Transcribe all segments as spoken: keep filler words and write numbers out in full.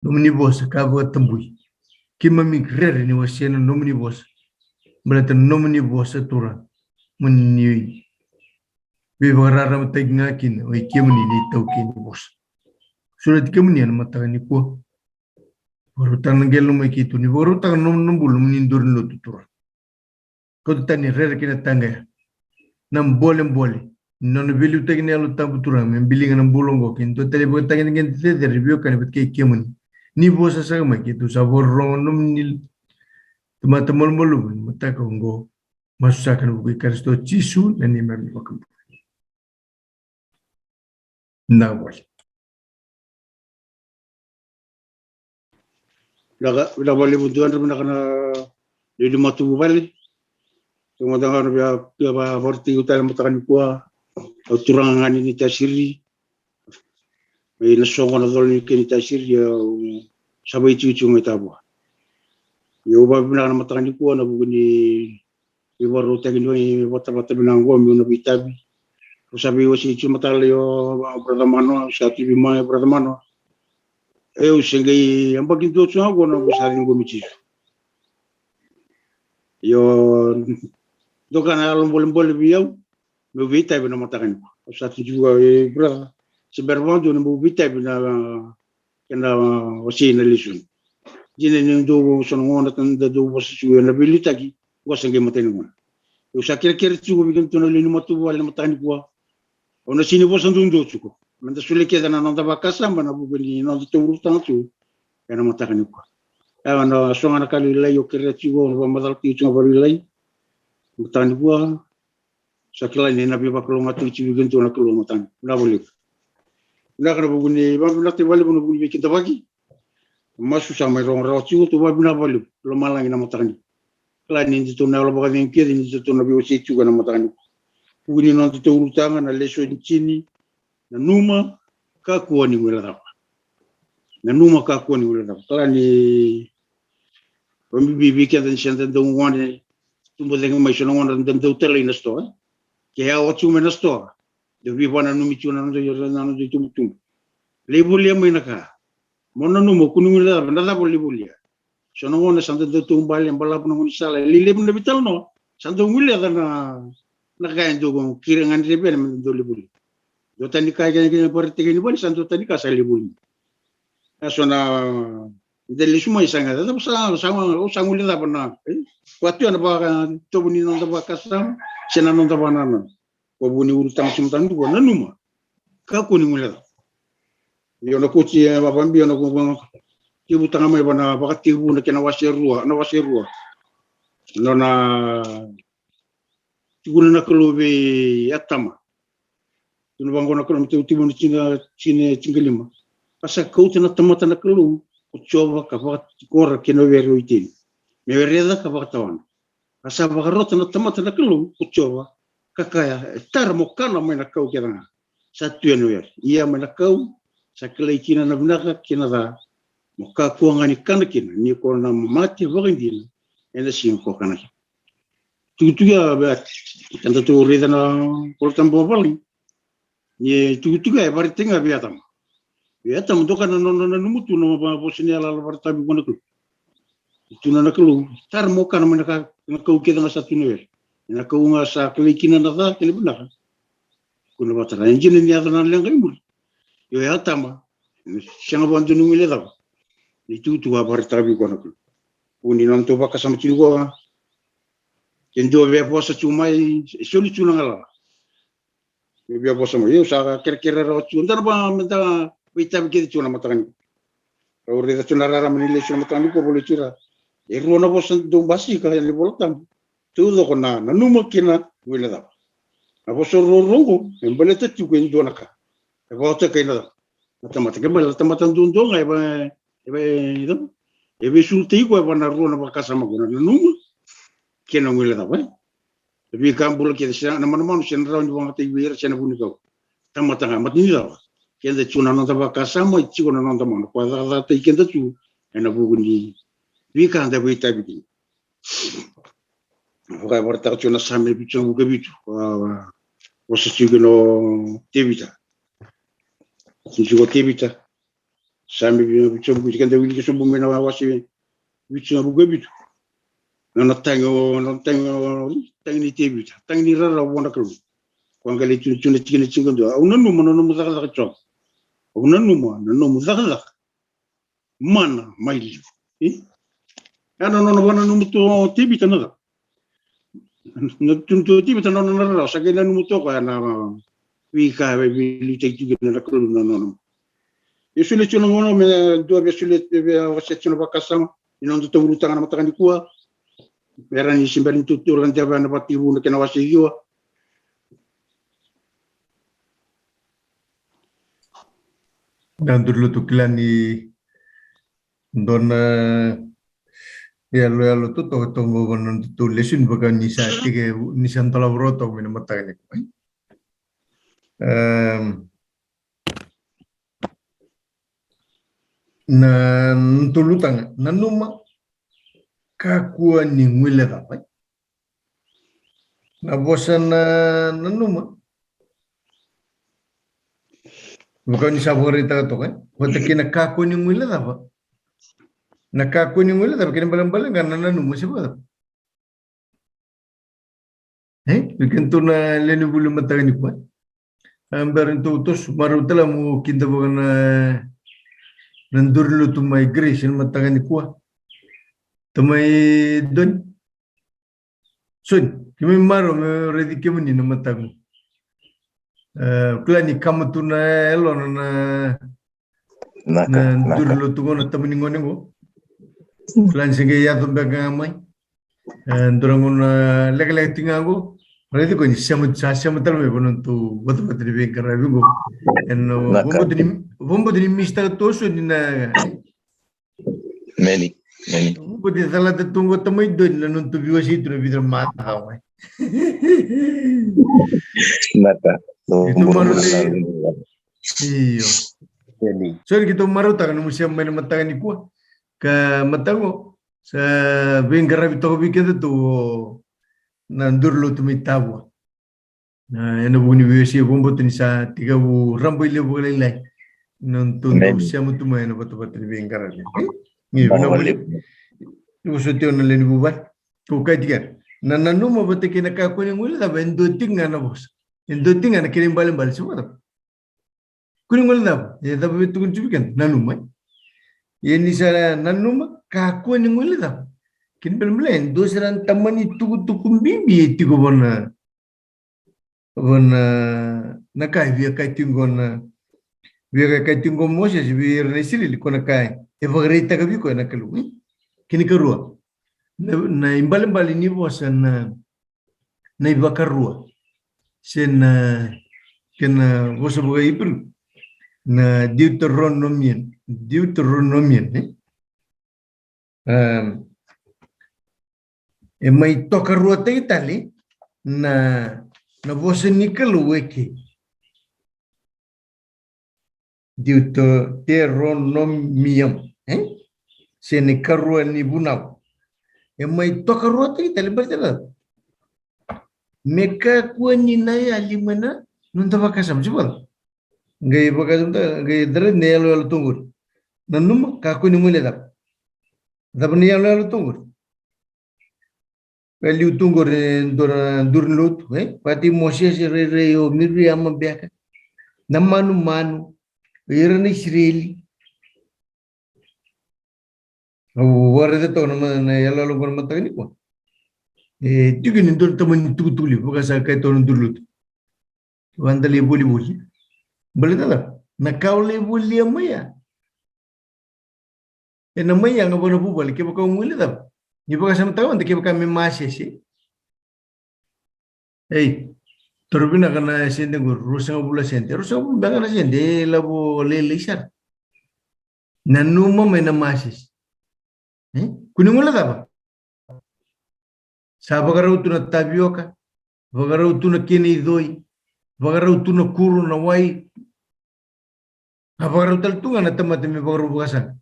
Nomuni vosa ka vakatabui. Keimami rere ni wasea na nomuni vosa. Baleta na nomuni vosa, Turaga, moni veivakararamataki ga kina o i kemuni na itaukei ni vosa. Sureti kemuni ena mataka nikua. Vakarautaka na qele lomai keitou, ni vakarautaka na nomuni bula, nomuni duri ni lotu, Turaga. Kauta tani na rere kei na taqaya, na bolebole ni nona veiliutaki na Yalo Tabu, Turaga, me biliga na bula oqo kei na dua tale na ivakatagedegede cecere ni veiwekani vata kei kemuni. Ni vosa saka mai, keitou sa vakarorogo ena nomuni tamata malumalumu ena mataka oqo. Masu saka ena vuku i Karisito Jisu na neimami iVakabula. Na vale. Vinaka, vinaka vakalevu Duadra, vinaka na lewe ni matavuvale. Tou mada ga na via, via va-, vakaraitaki au tale mataka nikua. Au turaga ga ni Tasiri. Mai na soqo na colo ni kei ni Tasiri, au sa vaitikotiko mai Tavua. Ia au vakavinavinaka na mataka nikua na vuku ni veivakarautaki ni vatavata vinaka oqo meu na veitavi. Au sa veiwasei tiko mataka lailai o Brother Manoa, au sa tivi mai Brother Manoa. Au se qai yabaki dua tiko ga qo na noqu sa ciqomi Jisu. Io, doka na yalo bolebole vei au meu veitavi na mataka nikua. Au sa tivi ga, e, brother, se bera vakadua na meu veitavi na kena wasei na lesoni. Dina ni dou so na gauna da dau vosa tiko ena veiliutaki, qo sa qai matai ni gauna. Au sa kerekere tiko vei kedatou na lewe ni matavuvale na mataka nikua. Au na sega ni vosa duadua tiko. Meda solia kece na noda vakasama ena vuku ni noda taurutaka tiko ena mataka nikua. Ia na so ga na ka lailai au kerea tiko, na vakamacala tiko tiko vakalailai. Mataka nikua, sa kila ni na veivakalougatataki tiko vei kedatou na Kalou mataka. Vinaka vakalevu. Vinaka na vuku ni, vakavinavinaka vakalevu na vuku ni veikidavaki. Masu sa mai rogo rawa tiko, tou vakavinavinaka vakalevu. Lomalagi na mataka ni. Kila ni datou na yalo vakacegu kece ni datou na veiwasei tiko ena mataka ni. Vuku ni nodatou ulutaga na lesoni tini, nanuma, kakua ni guilecava. Nanuma, kakua ni guilecava. Kila ni vabibi vei keda ni se da dau gone, tubu cake mai so na gauna da dau talai na sitoa. Ke yawa tiko mai na sitoa, da veivakananumi tiko na noda, na noda itubutubu. Lai volia mai na ka. Mo nanuma, kua ni guilecava, na cava o lai volia. So na gauna sa da dau taubale, balavu na gaunisala, e lelevu na veitalanoa, sa dau guileca na, na ka e dau kira ga ni revena me da dau lai volia. Dua tani ka e kena, kena vakaraitaki ni vale, sa dua tani ka sa lai volia. E so na, da lesu mai sa ga, cava sa, sa, sa guilecava na, e? Kua tu ena vakatovo ni noda vakasama, se na noda vakanananu. Ko vuni ulutaga tiko mataka nikua, nanuma. Kakua ni guilecava. Io na koti e vakabibi, io na ko tekivutaka mai va na Vakatekivu na kena wase rua, na wase rua. Nona tukuna na Kalou vei Atama. Tukuna vaqo na Kalou, Matai tini, tini, tinikalima. A sa kauta na tamata na Kalou ko Jiova ka vakatikora kei na were o Iteni. Me were ca ka vakatawana. A sa vakarota na tamata na Kalou ko Jiova, ka kaya, e tara mo kana mai na kau kece ga sa tu ena were. Ia mai na kau sa kilai kina na vinaka kei na ca, mo kakua ga ni kana kina, ni ko na mate vakaidina ena siga ko kana kina. Tukutuku ya vei Atama, keda tou raica na Vola Tabu vakalailai. Ni tukutuku ya e vakaraitaki ga vei Atama. Vei Atama, doka na nona nanuma tu na vosa ni yalayala vakaraitaki vua na Kalou. Tukuna na Kalou, tara mo kana mai na ka, na kau kece ga sa tu ena were. Na kau ga sa kilai kina na ca kei na vinaka, ko na vakatara. E dina ni yaco na leqa i muri. Io, e Atama, sega vakadua ni guilecava. Ni tukutuku a vakaraitaka vei koya na Kalou. Ko ni nodatou vakasama tiko ga. Ke dua via vosa tiko mai, e soli tiko na galala. Ni via vosa mai, io, sa kerekere rawa tiko. Da na va, meda veitavi kece tiko na mataka ni. Au raica tiko na rarama ni lesu na mataka ni ko volai tiko ra. E rua na vosa dau basika ena iVola Tabu. Taucoko na nanuma kei na guilecava. Na vosa ruarua oqo e baleta tiko e dua na ka. E vakatokai na cava? Na tamata, ke baleta na tamata duadua ga e va, e va, e cava? E veisulutaki koya vua na rua na vakasama ko na nanuma kei na guilecava, e? Na veika bula kece, se na manumanu se na rawa ni vakayagataki vei ira se na vunikau. Tamata ga, mata ni cava? Keda tiko na noda vakasama, e tiko na noda mana. Koya cakacakataki keda tu ena vuku ni veika da veitavi kina. Vaka e vakaraitaka tiko na Same vitusagavulu ka vitu. Koya vosa tiko kina o Tevita. Tiko o Tevita. Same vitusagavulu ka vitu, keda wilika sobu mai na wase vitusagavulu ka vitu. Na nona tagi o, na nona tagi o, tagi ni Tevita, tagi ni rarawa vua na Kalou. Ko a qai lai tukuna tiko na tikina tinikadua: Au nanuma na nomu cakacaka, Jiova. Au nanuma na nomu cakacaka mana mai liu. E? Ya na nona vakananuma tu o Tevita na cava? Na tukuna tu o Tevita na nona rarawa, sa qai nanuma tu o koya na veika e veiliutaki tu kina na Kalou na nona. Io, solia tiko na gauna me dua via solia, via wasea tiko na vakasama ni noda taurutaka na mataka nikua. Me rawa ni se bera ni tou taura na dua na vakatekivu na kena wase ciwa. Na duru lotu, kila ni dua na yaloyalo totoka toka qo na nodatou lesoni, vaka ni sa tiko, ni sa dolava rawa toka mai na mataka nikua. Em, na nodatou ulutaga, nanuma, kakua ni guilecava. Na vosa na nanuma, vaka ni sa vakaraitaka toka, e? Vata kei na kakua ni guilecava. Na kakua ni guilecava, kena ibalebale ga na nanuma se vakacava? E? Vei kedatou na lewe ni vuli mataka nikua. A, bera ni tou toso, marau tale mo kidavaka na, na duru ni lotu mai Grace na mataka nikua. Tamai Doni. Soni, keimami marau me raici kemuni na mataka. E, kila ni kama tu na yalona na, na, na duru ni lotu qo na tamani gone qo. Kila ni se qai yaco beka ga mai. E, dua na gauna lekaleka tiko ga qo. Raici koya ni sema, sa sema tale mai vua na nodatou vatavata ni veiqaravi qo. Ena, na ka, vakabauta ni, vakabauta ni misitaka tu o Soni na, meni, meni. Vakabauta ni calata tu qo tamai Doni na nodatou veiwasei tu na vica na macawa. Na ka. Keitou marau ni, io. Meni. Soni, keitou marautaka na nomu sema mai na mataka nikua. Ka mataka qo, sa veiqaravi toka vei kedatou na duru ni lotu mai Tavua. Na, ena vuku ni veiwasei, vakabauta ni sa tekivu rabailevu vakalailai na nodatou sema tu mai ena vatavata ni veiqaravi. Ni vinaka vakalevu. Ni vosoti au na lewe ni vuvale. Ko kaya tiko na nanuma vata kei na kakua ni guilecava, e dua tiko ga na vosa. E dua tiko ga na kena ibalebale se vakacava? Kua ni guilecava. E cava e tukuni tu vei keda? Nanuma, e? Ia ni sa nanuma, kakua ni guilecava. Kena ibalebale, e dua sara na tamani tukutuku bibi e tiko vua na, vua na, na ka e via kaya tiko na, via kaya tiko o Mosese vei ira na Isireli, ko na ka e vakaraitaka vei koya na Kalou, e? Kena ikarua, na, na ibalebale ni vosa na, na ivakarua, se na kena vosa vakaIperiu na Deuteronomion, Deuteronomion, e? Em, e mai tokaruataki tale na, na vosa ni Kalou eke. Deuteronomium, e? Se na ikarua ni Vunau. E mai tokaruataki tale, baleta na cava? Me kakua ni na yali mai na noda vakasama, se vakacava? Qai vakasama, qai cari na iyaloyalo tu qori. Nanuma, kakua ni guilecava. Cava na iyaloyalo tu qori? Ka liu tu qori e dua na duru ni lotu, e? Vata kei Mosese, rairai o Miriama beka, na manumanu, o ira na Isireli. Au vakaraica toka na ma-, na iyaloyalo qo na mataka nikua. E tiko ni dua na tamani tukutuku levu, vaka sa kaya toka na duru ni lotu. Vaka da lai volivoli. Baleta na cava? Na ka o lai volia mai ya, ena mai yaga vua na vuvale, kevaka o guilecava. Ni vakasamataka mada kevaka me masese. Ei, toro vinaka na sede qori, ruasagavulu na sede. Ruasagavulu beka na sede, e lavo lailai sara. Nanuma mai na masese. E? Kua ni guilecava. Sa vakarau tu na tavioka, vakarau tu na kena icoi, vakarau tu na kuro, na wai. A vakarau tale tu ga na tamata me vakarau vakasaqa.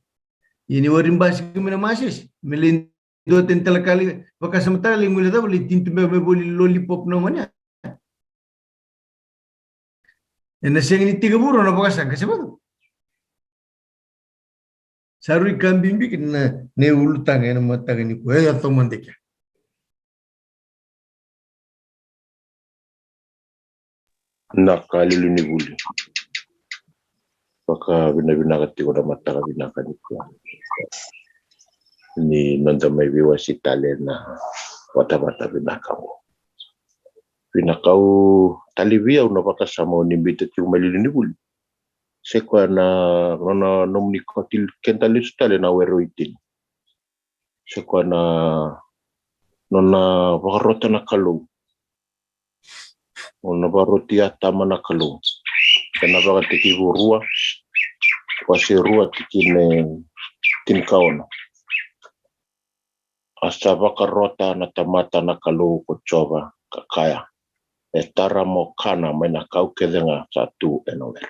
Ia ni wari basika mai na masese, me lai dua tani tale ka lai vakasamataka, lai guilecava, lai tini tu beka me voli lollipop na gone ya. Ena sega ni tekivu rawa na vakasaqa, se vaka. Taro i ka bibi kina na, na ulutaga ena mataka nikua. E yaco mada kea. Na ka lili ni vuli. Vakavinavinaka tiko na mataka vinaka nikua. Ni noda mai veiwasei tale na vatavata vinaka oqo. Vinaka au talevi au na vakasama o ni biuta tiko mai lili ni vuli. Se koya na nona nomuni kauti keda lesu tale na were o Iteni. Se koya na nona vakarota na Kalou. Nona vakaroti Atama na Kalou. Ena Vakatekivu rua, wase rua tikina e tinikaono. A sa vakarota na tamata na Kalou ko Jiova ka kaya, e tara mo kana mai na kau kece ga sa tu ena were.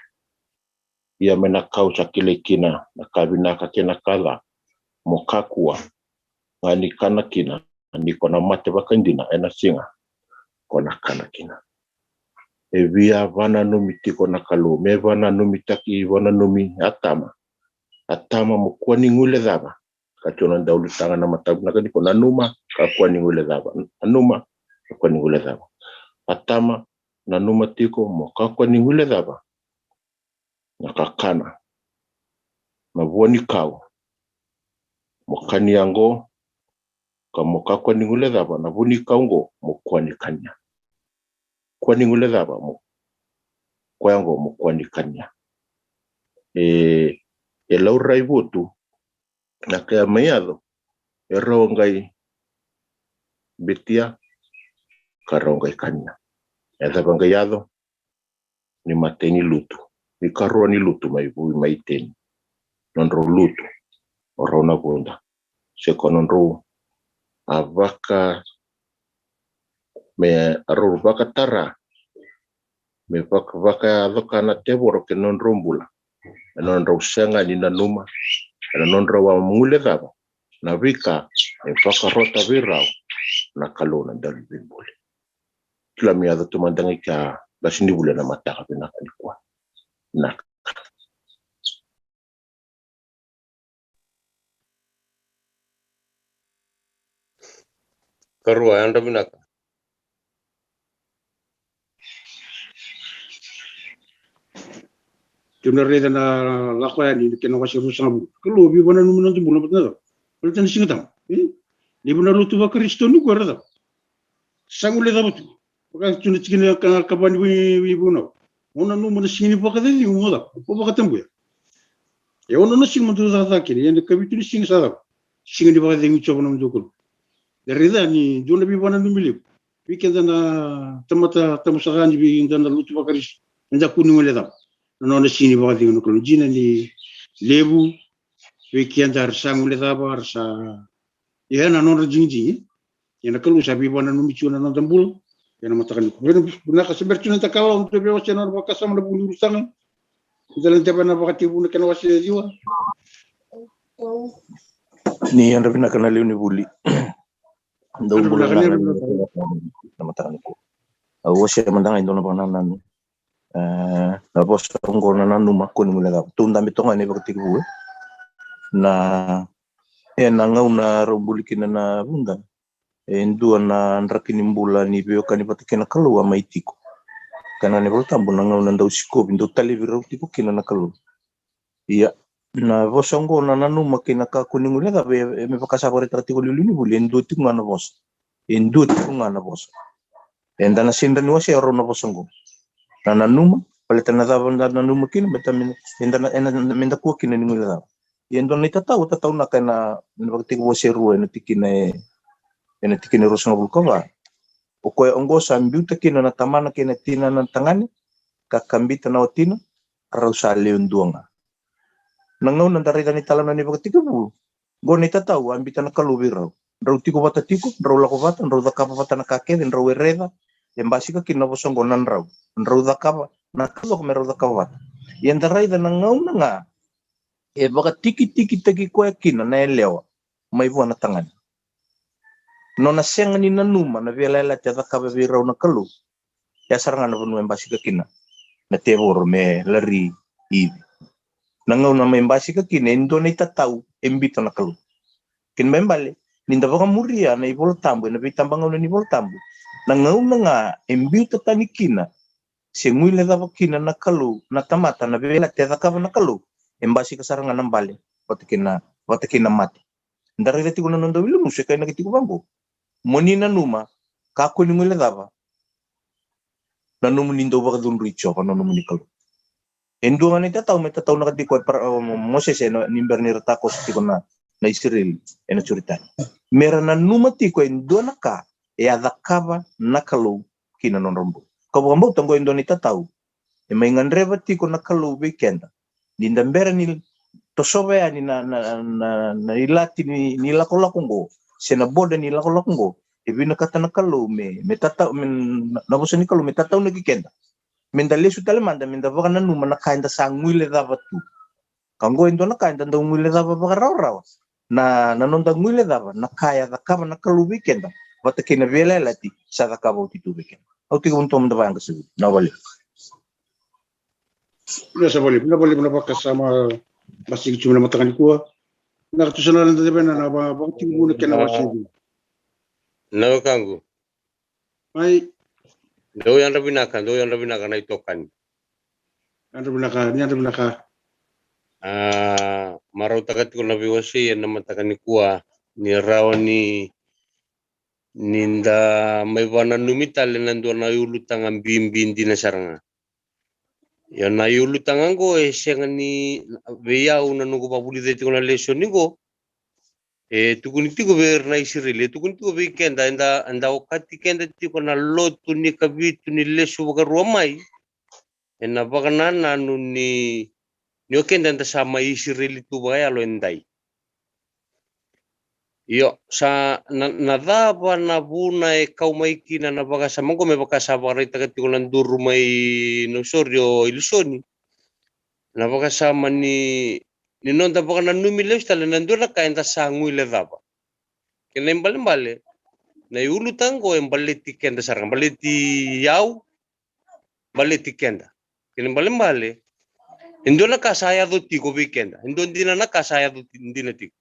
Ia mai na kau sa kilai kina na ka vinaka kei na ka ca, mo kakua ga ni kana kina, ni ko na mate vakaidina ena siga ko na kana kina. E via vananumi tiko na Kalou me vananumitaki, vananumi Atama. Atama, mo kua ni guilecava. Ka tiko na daulutaga na mataka vinaka nikua, nanuma, kakua ni guilecava. Nanuma, kakua ni guilecava. Atama, nanuma tiko mo kakua ni guilecava na kakana, na vua ni kau mo kania oqo, ka mo kakua ni guilecava na vua ni kau oqo mo kua ni kania. Kua ni guilecava mo koya oqo mo kua ni kania. E, e laurai votu na kea mai yaco, e rau qai betia ka rau qai kania. E cava qai yaco? Ni matai ni lutu, ni karua ni lutu mai vei Iteni. Nodrau lutu o rau na vuda, se ko nodrau a vaka me a rau vakatara me vaka, vakayaco ka na tevoro kei na nodrau bula. E na nodrau sega ni nanuma, e na nodrau a guilecava na veika e vakarota vei rau na Kalou na Dauniveibuli. Kila me yaco tu mada ga i kea, qasi ni vuli e na mataka vinaka nikua. Vinaka. Karua, yadra vinaka. Tou na raica na Lako Yani na kena wase ruasagavulu. Kalou veivakananumi na noda bula, baleta na cava? Baleta na Siga Tabu. E? Levu na lotu vaKarisito nikua era cava? Sa guilecava tu. Vaka tu na tikina ka, ka vani vei, vei Vunau. Mo nanuma na siga ni vakacecegu mo cava? Mo vakatabuya. E ono na siga mo dou cakacaka kina, ia na ikavitu ni siga sa cava? Siga ni vakacecegu i Jiova na nomudou Kalou. Da raica ni dua na veivakananumi levu vei keda na tamata tabu saka yani vei keda na lotu vaKarisito. Eda kua ni guilecava na nona siga ni vakacecegu na Kalou. Dina ni levu vei keda era sa guilecava, era sa, ia na nodra digidigi. Ia na Kalou sa veivakananumi tiko na noda bula. Ia na mataka nikua, vinaka, se bera tiko na daukaulotu, dou veiwasei na nona vakasama na vuku ni ulutaga. Da lai teva na Vakatekivu na kena wase ciwa. Ni yadra vinaka na lewe ni vuli. Dou bula vinaka na mataka nikua. Au wasea mada ga e dua na vakanananu. E, na vosa oqo na nanuma, kua ni guilecava. Tou dabe toka ga ena iVakatekivu, e. Na, e na gauna rau buli kina na vuda, e dua na draki ni bula ni veiwekani vata kei na Kalou a mai tiko. Kaya na iVolatabu na gauna dau sikovi, dau talevi rau tiko kina na Kalou. Ia, na vosa oqo na nanuma kei na kakua ni guilecava, e, e me vaka sa vakaraitaka tiko na iliuliu ni vuli, e dua tiko ga na vosa. E dua tiko ga na vosa. Eda na sega ni wasea rau na vosa oqo. Na nanuma, baleta na cava eda nanuma kina, baleta me, eda na, eda na, meda kua kina ni guilecava. Ia e dua na itatau, tataunaka ena, ena Vakatekivu wase rua, ena tikina e, ena tikina e ruasagavulu ka va. O koya oqo sa biuta kina na tamana kei na tinana na tagane, ka kabita na watina, rau sa lewe dua ga. Na gauna da raica na italanoa ni Vakatekivu, qo na itatau a biuta na Kalou vei rau. Drau tiko vata tiko, drau lako vata, drau cakava vata na ka kece, drau wereca, e basika kina na vosa oqo na drau. Drau cakava na ka taucoko me rau cakava vata. Ia da raica na gauna ga e vakatikitikitaki koya kina na yalewa mai vua na tagane. Nona sega ni nanuma na veiyalayalati a cakava vei rau na Kalou. Ya sara ga na vanua e basika kina na tevoro me lari Ivi. Na gauna mai basika kina e dua na itatau e biuta na Kalou. Kena ibalebale, ni da vakamuria na iVola Tabu, ena veitabagauna ni Vola Tabu, na gauna ga e biuta tani kina se guilecava kina na Kalou na tamata, na veiyalayalati e cakava na Kalou, e basika sara ga na bale vata kei na, vata kei na mate. Da raica tiko na noda ilumu se kainaki tiko vaqo: Mo ni nanuma, kakua ni guilecava na nomuni dau vakacudrui Jiova na nomuni Kalou. E dua ga na itatau me tataunaka tiko e para-, o Mosese ena, ni bera ni ra takoso tiko na, na Isireli ena Joritani, me ra nanuma tiko e dua na ka e a cakava na Kalou ki na nodra bula. Ka vakabauta oqo e dua na itatau e mai gadreva tiko na Kalou vei keda, ni da bera ni tosova yani na, na, na, na ilati ni, ni lakolako oqo, se na boda ni lakolako oqo, e vinakata na Kalou me, me tatau, me, na, na vosa ni Kalou me tataunaki keda, me da lesu tale mada, me da vakananuma na ka eda sa guilecava tu. Ka oqo e dua na ka eda dau guilecava vakarawarawa. Na, na noda guilecava na ka e a cakava na Kalou vei keda, vata kei na veiyalayalati sa cakava oti tu vei keda. Au tekivu ni tomana vakayaga sa vuli. Na vale. Vinaka sa vale, vinaka vale, na vakasama basika tu ena mataka nikua. Na ka tu sa na leda vena na va-, vakatekivu na kena wase. Na wekaqu. Mai. Dou yadra vinaka, dou yadra vinaka na itokani. Yadra vinaka, ni yadra vinaka. A, marautaka tiko na veiwasei ena mataka nikua, ni rawa ni, ni da mai vakananumi tale na dua na iulutaga bibi dina sara ga. Ia na iulutaga oqo e sega ni vei au na noqu vakavulica tiko na lesoni oqo. E tukuni tiko vei ira na Isireli, e tukuni tiko vei keda, eda, eda okati keda tiko na lotu ni kavitu ni lesu vakarua mai. Ena vakanananu ni, ni o keda eda sa mai Isireli tu vakayalo edai. Io, sa na, na cava na vuna e kau mai kina na vakasama oqo, me vaka sa vakaraitaka tiko na duru mai Nausori o Ilisoni. Na vakasama ni, ni noda vakananumi lesu tale na dua na ka eda sa guilecava. Kena ibalebale, na iulutaga oqo e baleti keda sara ga, baleti au, baleti keda. Kena ibalebale, e dua na ka sa yaco tiko vei keda. E dua dina na ka sa yaco ti-, dina tiko.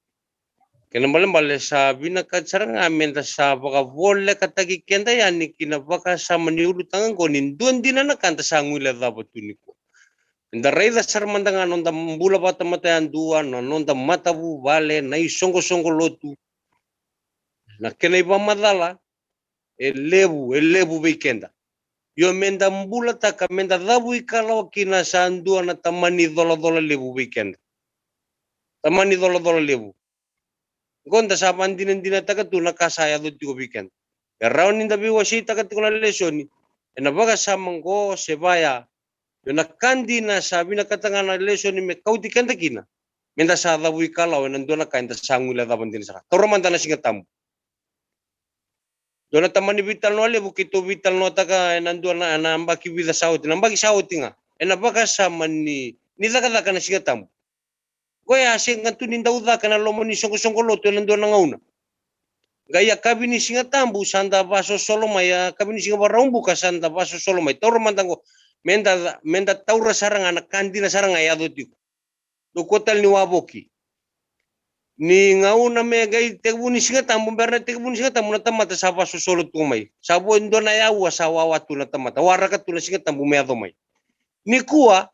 Kena ibalebale sa vinakati sara ga me da sa vakavolekataki keda yani ki na vakasama ni ulutaga oqo, ni dua dina na ka da sa guilecava tu nikua. Da raica sara mada ga na noda bula vakatamata yadua, na noda matavuvale, na isoqosoqo lotu. Na kena ivakamacala, e levu, e levu vei keda. Io, me da bulataka, me da cavuikalawa kina, sa dua na tamani colacola levu vei keda. Tamani colacola levu. Oqo da sa vakadinadinataka tu na ka sa yaco tiko vei keda. E rawa ni da veiwaseitaka tiko na lesoni ena vakasama oqo se vaya. Io, na ka dina sa vinakata ga na lesoni me kauti keda kina, me da sa cavuikalawa ena dua na ka eda sa guilecava dina sara. Taura mada na Siga Tabu. Dua na tamani veitalanoa levu keitou veitalanoataka ena dua na, na yabaki vica sa oti, na yabaki sa oti ga, ena vakasama ni, ni cakacaka na Siga Tabu. Koya a sega tu ni dau caka ena loma ni soqosoqo lotu ena dua na gauna. Qai yakavi ni Siga Tabu sa da vasosolo mai, yakavi ni siga Vakaraubuka sa da vasosolo mai. Taura mada oqo, me da, me da taura sara ga na ka dina sara ga e yaco tiko. Dou kua tale ni wavoki. Ni gauna me qai tekivu ni Siga Tabu, bera na tekivu ni Siga Tabu na tamata sa vasosolo tu mai. Sa vo e dua na yaua sa wawa tu na tamata, waraka tu na Siga Tabu me yaco mai. Nikua,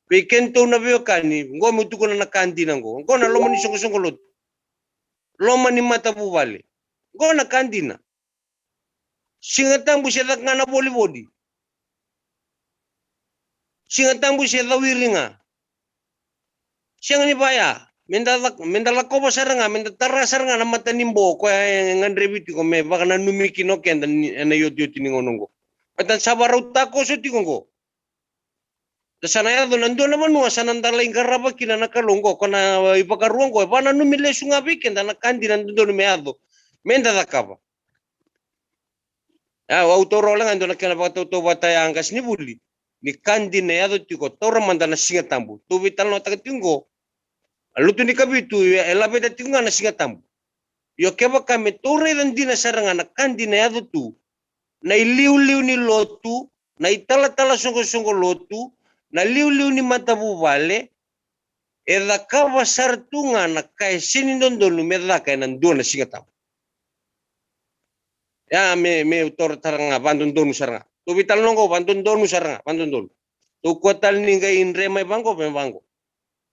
vei kedatou na veiwekani, oqo meu tukuna na ka dina oqo. Oqo na loma ni soqosoqo lotu. Loma ni matavuvale. Oqo na ka dina. Siga Tabu se caka ga na volivoli. Siga Tabu se cawiri ga. Sega ni vaya. Me da cak-, me da lakova sara ga, me da tara sara ga na mata ni bo, koya e gadrevi tiko me vakananumi kina o keda ni, ena iotioti ni gauna oqo. Baleta sa vakarau takoso tiko oqo. Da sa na yaco na dua na vanua sa na da lai qarava kina na Kalou oqo, ko na ivakarua oqo, e vakananumi lesu ga vei keda na ka dina dodonu me yaco, me da cakava. A, au taura wale ga e dua na kena vakatautauvata ya qasenivuli. Ni ka dina e yaco tiko, taura mada na Siga Tabu. Tou veitalanoataka tiko oqo. A lotu ni kavitu, e, e laveta tiko ga na Siga Tabu. Io kevaka me tou raica dina sara ga na ka dina e yaco tu, na iliuliu ni lotu, na italatala soqosoqo lotu, na liuliu ni matavuvale, E cakava sara tu ga na ka e sega ni dodonu me caka ena dua na Siga Tabu. Ia me, me toro tara ga, vadodonu sara ga. Tou veitalanoa qo, vadodonu sara ga, vadodonu. Tou kua tale ni qai dre mai vaqo, me vaqo.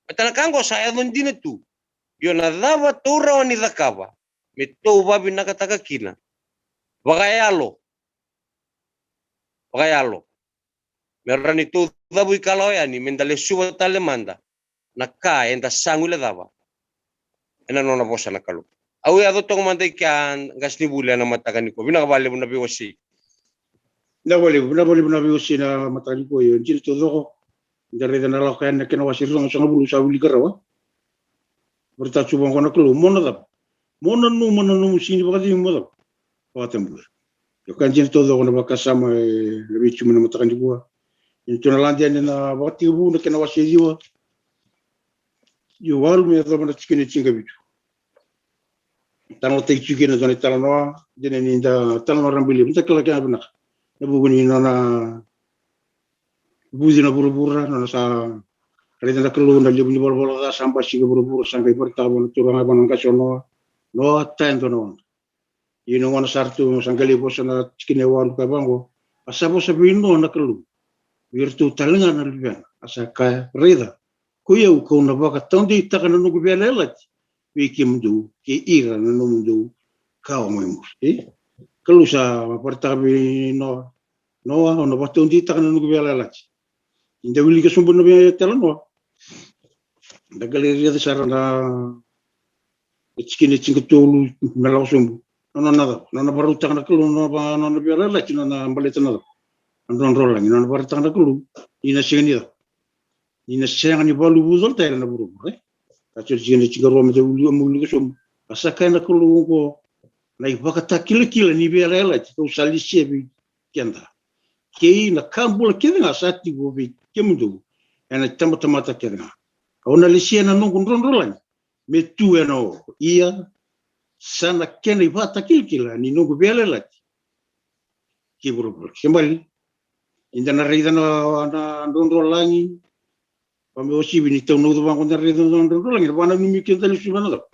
Baleta na ka qo sa yaco dina tu. Io, na cava tou rawa ni cakava me tou vavinakataka kina vakayalo, vakayalo, me rawa ni tou cavuikalawa yani, me da lesuva tale mada na ka eda sa guilecava ena nona vosa na Kalou. Au yaco toka mada i kea, qasenivuli, ena mataka nikua. Vinaka vakalevu na veiwasei. Vinaka vakalevu, vinaka vakalevu na veiwasei na mataka nikua. Io, dina taucoko. Da raica na Lako Yani na kena wase ruasagavulu, sa wilika rawa. Vakaraitaka tu vaqo na Kalou, mo na cava? Mo nanuma na nomu sega ni vakacegu mo cava? Vakatabui. Io, ka dina taucoko na vakasama ena veituberi na mataka nikua. Ena tou na lade yani ena Vakatekivu na kena wase ciwa. Io, walu me yacova na tikina e tinikavitu. Talanoataki tiko kina e dua na italanoa, dina ni da talanoa rabailevu, da kila kina vinaka. Na vuku ni nona vuci na vuravura, nona sa raica na Kalou na levu ni valavala ca sa basika e vuravura, sa qai vakaraitaka vua na turaga, vua na qase o Noa. Noa, taya e dua na waqa. Ia na gauna sa ratou sa qai lai vosa na tikina e walu, ka vaqo: A sa vosa vei Noa na Kalou vei iratou tale ga na luvena, a sa kaya, Raica, koi au kau na vakataudeitaka na noqu veiyalayalati vei kemudou kei ira na nomudou kawa mai muri. E? Kalou sa vakaraitaka vei Noa, Noa, au na vakataudeitaka na noqu veiyalayalati. Ni da wilika sobu na veitalanoa, da qai lai raica sara na tikina e tinikatolu me lako sobu. Na nona cava? Na nona vakarautaka na Kalou na nona, nona veiyalayalati, na nona baleta na cava? Na drodrolagi. Na nona vakaraitaka na Kalou ni na sega ni cava? Ni na sega ni vakaluvucataka na vuravura, e? Ka tiko na tikina e tinikarua me da wilika, me wilika sobu. A sa kaya na Kalou, oqo na ivakatakilakila ni veiyalayalati kau sa lesia vei keda, kei na ka bula kece ga sa tiko vei kemudou ena itabatamata kece ga. Au na lesia na noqu drodrolagi me tu ena o. Ia, sa na kena ivakatakilakila ni noqu veiyalayalati kei vuravura. Kena ibalebale, ni da na raica na, na drodrolagi, vaka me uasivi ni tau na uca vaqo, da raica na drodrolagi, na vakananumi keda lesu vua na cava?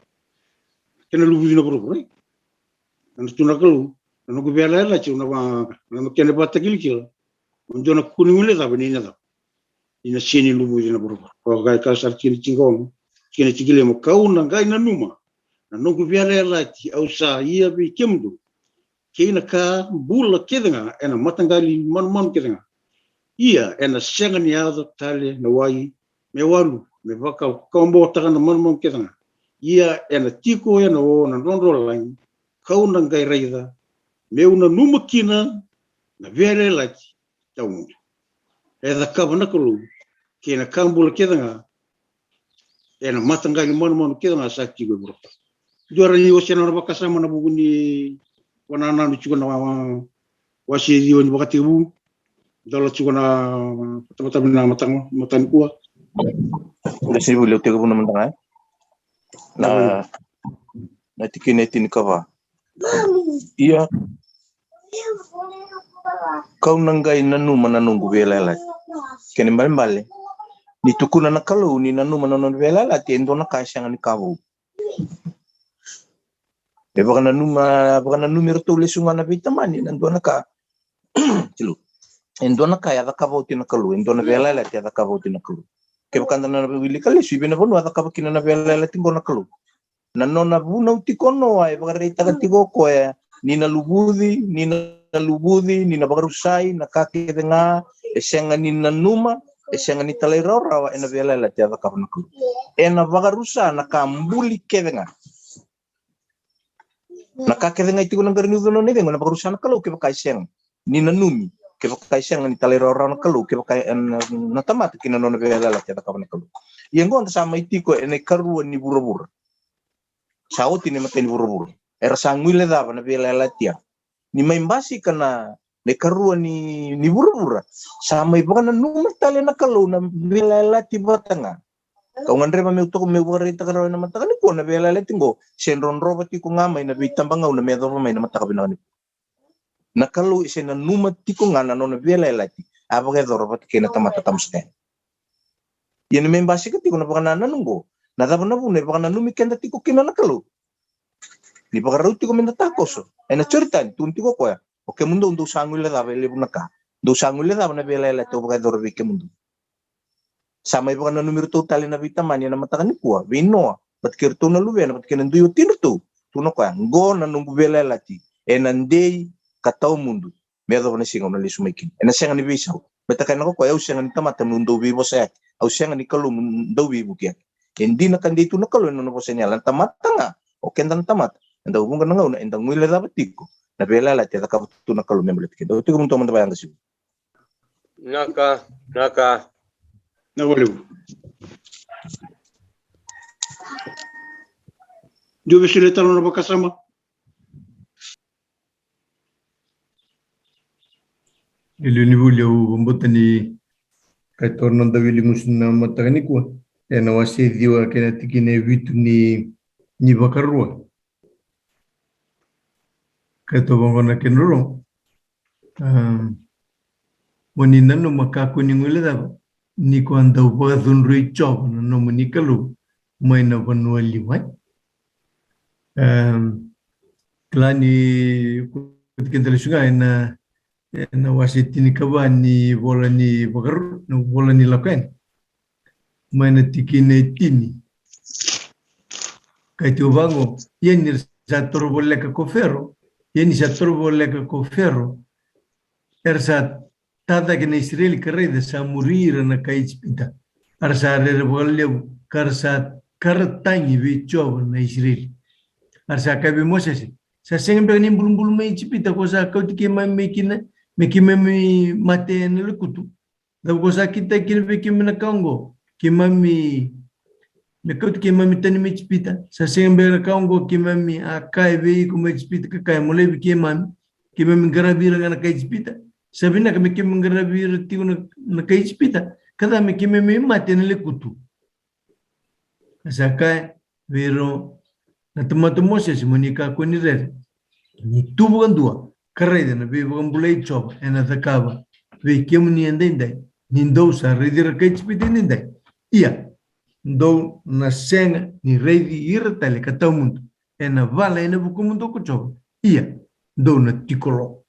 Kena luvuci na vuravura, e? Na tu na Kalou, na noqu veiyalayalati, na va, na kena ivakatakilakila, o dua na kua ni guilecava ni na cava? Ni na sega ni luvuci na vuravura. Ko qai kaya sara tikina e tinikaono, tikina e tinikalima: Kau na qai nanuma na noqu veiyalayalati au sa ia vei kemudou, kei na ka bula kece ga ena mataqali manumanu kece ga. Ia ena sega ni yaco tale na wai me walu, me vakawabotaka na manumanu kece ga. Ia ena tiko ena o na drodrolagi, kau na qai raica, meu nanuma kina na veiyalayalati tawamudu e cakava na Kalou kei na ka bula kece ga ena mataqali manumanu kece ga sa tiko e vuravura. Dua na rawa ni wasea na nona vakasama na vuku ni vakanananu tiko na wa, wase ciwa ni Vakatekivu. Dola tiko na tamata, na mataka, mataka nikua. Qasenivuli, au tekivu na mada ga, e? Na, na tikina e tinikava. Ia, kau na qai nanuma na noqu veiyalayalati. Kena ibalebale, ni tukuna na Kalou ni nanuma na nona veiyalayalati, e dua na ka e sega ni ka vou. E vakananuma, vakananumi iratou lesu ga na veitamani na dua na ka. Tilu. E dua na ka e a cakava oti na Kalou, e dua na veiyalayalati e a cakava oti na Kalou. Kevaka da na wilika lesu i vei na vanua a cakava kina na veiyalayalati qo na Kalou. Na nona vunau tiko o Noa e vakaraitaka tiko o koya ni na luvuci, ni na luvuci, ni na vakarusai na ka kece ga e sega ni nanuma, e sega ni talairawarawa ena veiyalayalati a cakava na Kalou. Ena vakarusa na ka buli kece ga. Na ka kece ga e tiko na qara ni ucu ni nona icegu ena vakarusa na Kalou kevaka e sega ni nanumi, kevaka e sega ni talairawarawa na Kalou, kevaka e na, na tamata ki na nona veiyalayalati a cakava na Kalou. Ia oqo da sa mai tiko ena ikarua ni vuravura. Sa oti na imatai ni vuravura. Era sa guilecava na veiyalayalati ya. Ni mai basika na, na ikarua ni, ni vuravura, sa mai vakananuma tale na Kalou na veiyalayalati vata ga. Kau gadreva meu toka meu vakaraitaka rawa ena mataka nikua na veiyalayalati qo se drodrova tiko ga mai na veitabagauna me yacova mai na mataka vinaka nikua. Na Kalou e se nanuma tiko ga na nona veiyalayalati a vakayacora vata kei na tamata tabu saka. Ia ni me basika tiko na vakanananu oqo, na cava na vuna e vakananumi keda tiko kina na Kalou? Ni vakarau tiko meda takoso ena Joritani, tukuna tiko o koya, o kemudou dou sa guilecava e levu na ka, dou sa guilecava na veiyalayalati au vakayacora vei kemudou. Sa mai vakananumi iratou tale na veitamani ena mataka nikua vei Noa vata kei iratou na luvena vata kei na dui watini ratou, tukuna o koya, oqo na noqu veiyalayalati ena dei ka tawa mudu me yacova na siga au na lesu mai kina. Ena sega ni veisau. Baleta kaya na ko koya, au sega ni tamata meu dau veivosayaki, au sega ni Kalou meu dau veivukiyaki. E dina ka dei tu na Kalou ena nona vosa ni yalo. Na tamata ga, o keda na tamata, eda vuqa na gauna eda guilecava tiko na veiyalayalati e cakava tu na Kalou me baleti keda. Au tiko mutoa mada vayaqasiu. Naka, naka. Na valiu. Dua vei solia tale na vakasama. E liu ni vuli au vakabauta ni ka e toro na noda wili gusu na mataka nikua ena wase ciwa kei na tikina e vitu ni, ni Vakarua. Ka e toka vaqo na kena rorogo. Mo ni nanuma, kakua ni guilecava ni ko a dau vakacudrui Jiova na nomuni Kalou mai na vanua liwa. Kila ni ko tikina tale suga ena, ena wase tinikava ni vola ni Vakaru, na vola ni Lako Yani, mai na tikina e tini. Ka e tiko vaqo, ia ni sa toro voleka ko Fero, ia ni sa toro voleka ko Fero, era sa tacake na Isireli ka raica sa muri ira na kai Ijipita. Era sa rere vakalevu ka ra sa karatagi vei Jiova na Isireli. Era sa kaya vei Mosese, sa sega beka ni bulubulu mai Ijipita ko sa kauti keimami mai kina, me keimami mate ena lekutu? Cava ko sa kitaka kina vei keimami na ka oqo? Keimami, me kauti keimami tani mai Ijipita. Sa sega beka na ka oqo keimami a kaya vei iko mai Ijipita ka kaya, mo laivi keimami, keimami qaravi ira ga na kai Ijipita? Sa vinaka me keimami qaravi ira tiko na, na kai Ijipita, ka ca me keimami mate ena lekutu? A sa kaya vei rau na tamata, Mosese, mo ni kakua ni rere, ni tu vakadua ka raica na veivakabulai Jiova ena cakava vei kemuni edaidai, ni dou sa raici ira kai Ijipita edaidai. Ia, dou na sega ni raici ira tale ka tawa mudu ena vala ena vukumudou ko Jiova. Ia, dou na tiko lo.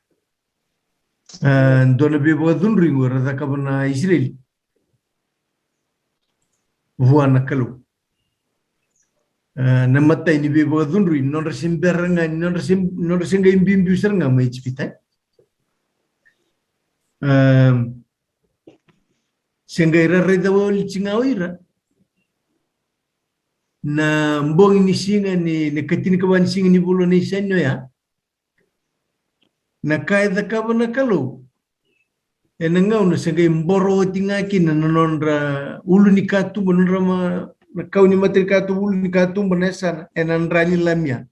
A, dua na veivakacudrui oqo era cakava na Isireli vua na Kalou. A, na imatai ni veivakacudrui, nodra se bera ga, nodra se, nodra se qai biubiu sara ga mai Ijipita. A, se qai rairai cava oti ga o ira na bogi ni siga ni, ni katinikava ni siga ni vula ni Nisani oya. Na ka e cakava na Kalou ena gauna se qai boro oti ga kina na nodra ulu ni katuba, nodra ma, na kau ni matanikatuba, ulu ni katuba, na yasana ena dra ni lamia.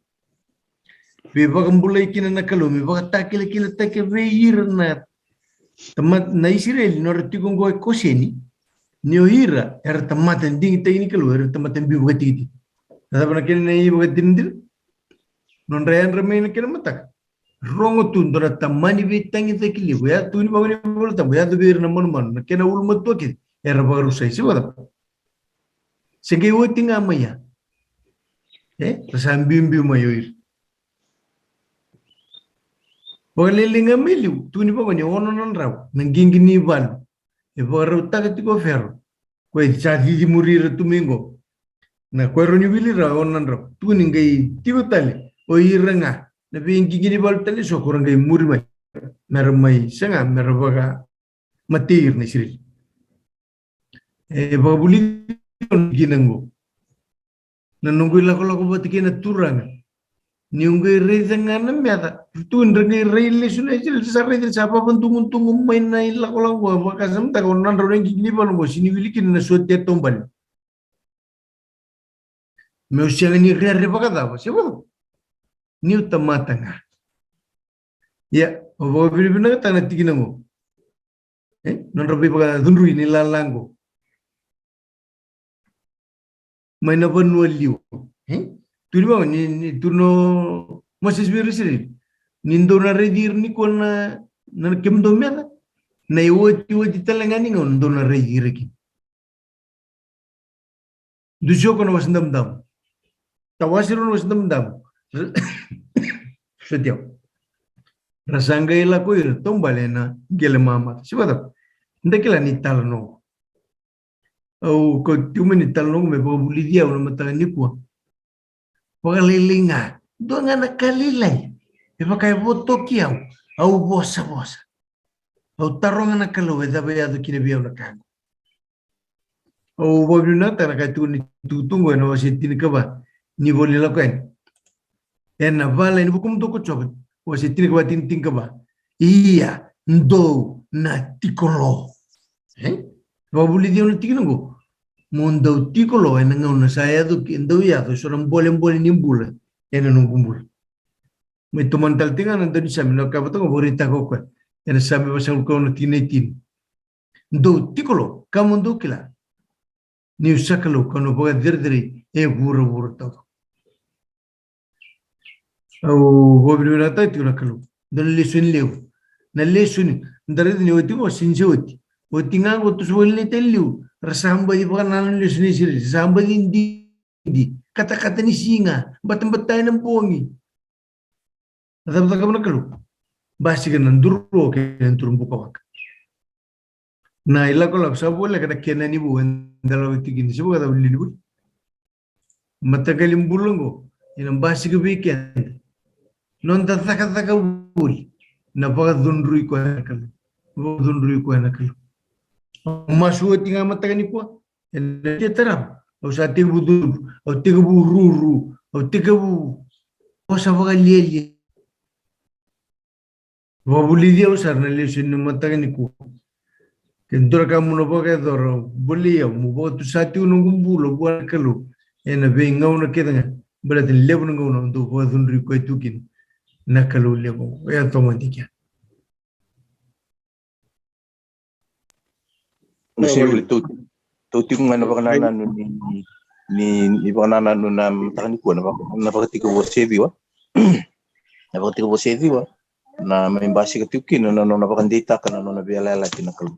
Veivakabulai kina na Kalou me vakatakilakilataki vei ira na tamata na Isireli, nodra tiko oqo e Koseni, ni o ira era tamata digitaki ni Kalou, era tamata biu vakatikitiki. Na cava na kena ivakadinadina? Nodra yadra mai na kena mataka, rogo tu dua na tamani veitagicaki levu, e tukuni vaka ni Vola Tabu, e yaco vei ira na manumanu, na kena ulumatua kece era vakarusai. Se vakacava? Se qai oti ga mai ya, e, ra sa biubiu mai o ira. Vakalailai ga mai liu, tukuni vaka ni ono na drau na qiqi ni valu e vakarautaka tiko o Fero. Ko e sa cici muri ira tu mai qo. Na ko e rawa ni wili rawa e ono na drau. Tukuni qai tiko tale o ira ga na veiqiqi ni valu tale eso ko ra qai muri mai, me ra mai saga me ra vakamatei ira na Isireli. E vakavulici au na tikina oqo. Na noqu ilakolako vata kei na Turaga, niu qai raica ga na meca, tu ni ra qai rai lesu na Isireli, sa raica sa vavadugudugu mai na ilakolako oqo. Vakasamataka, ono na drau na qiqi ni valu oqo, sega ni wili kina na sote e taubale. Meu sega ni rere vakacava, se vaka, niu tamata ga. Ia, au vakavinavinakataka na tikina oqo. E, nodra veivakacudrui ni lala oqo mai na vanua liwa. E, tukuni vaka ni, ni tukuna o Mosese vei ira Isireli, ni dou na raici ira nikua na, na kemudou meca. Na iotioti tale ga ni gauna dou na raici ira kina. Dusi oko na Wasa Damudamu. Tawasi rau na Wasa Damudamu. Soti au. Ra sa qai lako ira taubale na qele mamata. Siva cava? Da kila ni talanoa qo. Au ko tiko mai ni talanoa qo me vakavulici au na mataka nikua. Vakalailai ga. Dua ga na ka lailai. E vaka e votoki au. Au vosavosa. Au taroga na Kalou e cava e yaco kina vei au na ka qo. Au vakavinavinakataka na ka e tukuni tukutuku qo ena wase tinikava ni Vola ni Lako Yani. Ena vala ni vukumudou ko Jiova, wase tinikava, tini, tinikava. Ia, dou na tiko lo. E? Vakavulici au na tikina qo. Mo dau tiko lo ena gauna sa yaco ki, dau yaco eso na bolebole ni bula ena noqu bula. Mai tomana tale tiko ga na daunisame na ka vata qo vakaraitaka o koya. Ena Same vasagavulu ka ono na tikina e tini. Dou tiko lo, ka mo dou kila. Niu sa Kalou, ka na vakacerecerei e vuravura taucoko. Au vakavinavinakataka tiko na Kalou. Dua na lesoni levu. Na lesoni, da raica ni oti qo, sini se oti. Oti ga qo toso vakailei tale liu. Ra sa baci vakanananu lesu na Isireli. Sa baci didi. Katakata ni siga. Batabata ena bogi. A cava cakava na Kalou? Basika na duru o kei na duru buka waka. Na ilakolako sa voleka na kena ni vou eda lako tiko kina, se vakacava lili voli. Mataqali bula oqo, ena basika vei keda. Noda cakacaka voli, na vakacudrui koya na Kalou. Vakacudrui koya na Kalou. Au masu oti ga mataka nikua, ena tia tarava. Au sa tekivu cudru, au tekivu ruru, au tekivu vosa vakalialia. Vakavulici au sara na lesoni ni mataka nikua. Ke dua na ka mo na vakayacora, bolei au, mo vakatusa tiko noqu bula vua na Kalou. Ena veigauna kece ga, baleta ni levu na gauna au dau vakacudrui koya tu kina na Kalou levu. E a tomani kea. Tou, tou tiko ga na vakanananu ni, ni, ni vakanananu na mataka nikua, na vaka, na Vakatekivu wase ciwa. Na Vakatekivu wase ciwa, na mai basika tiko kina na nona vakadeitaka na nona veiyalayalati na Kalou.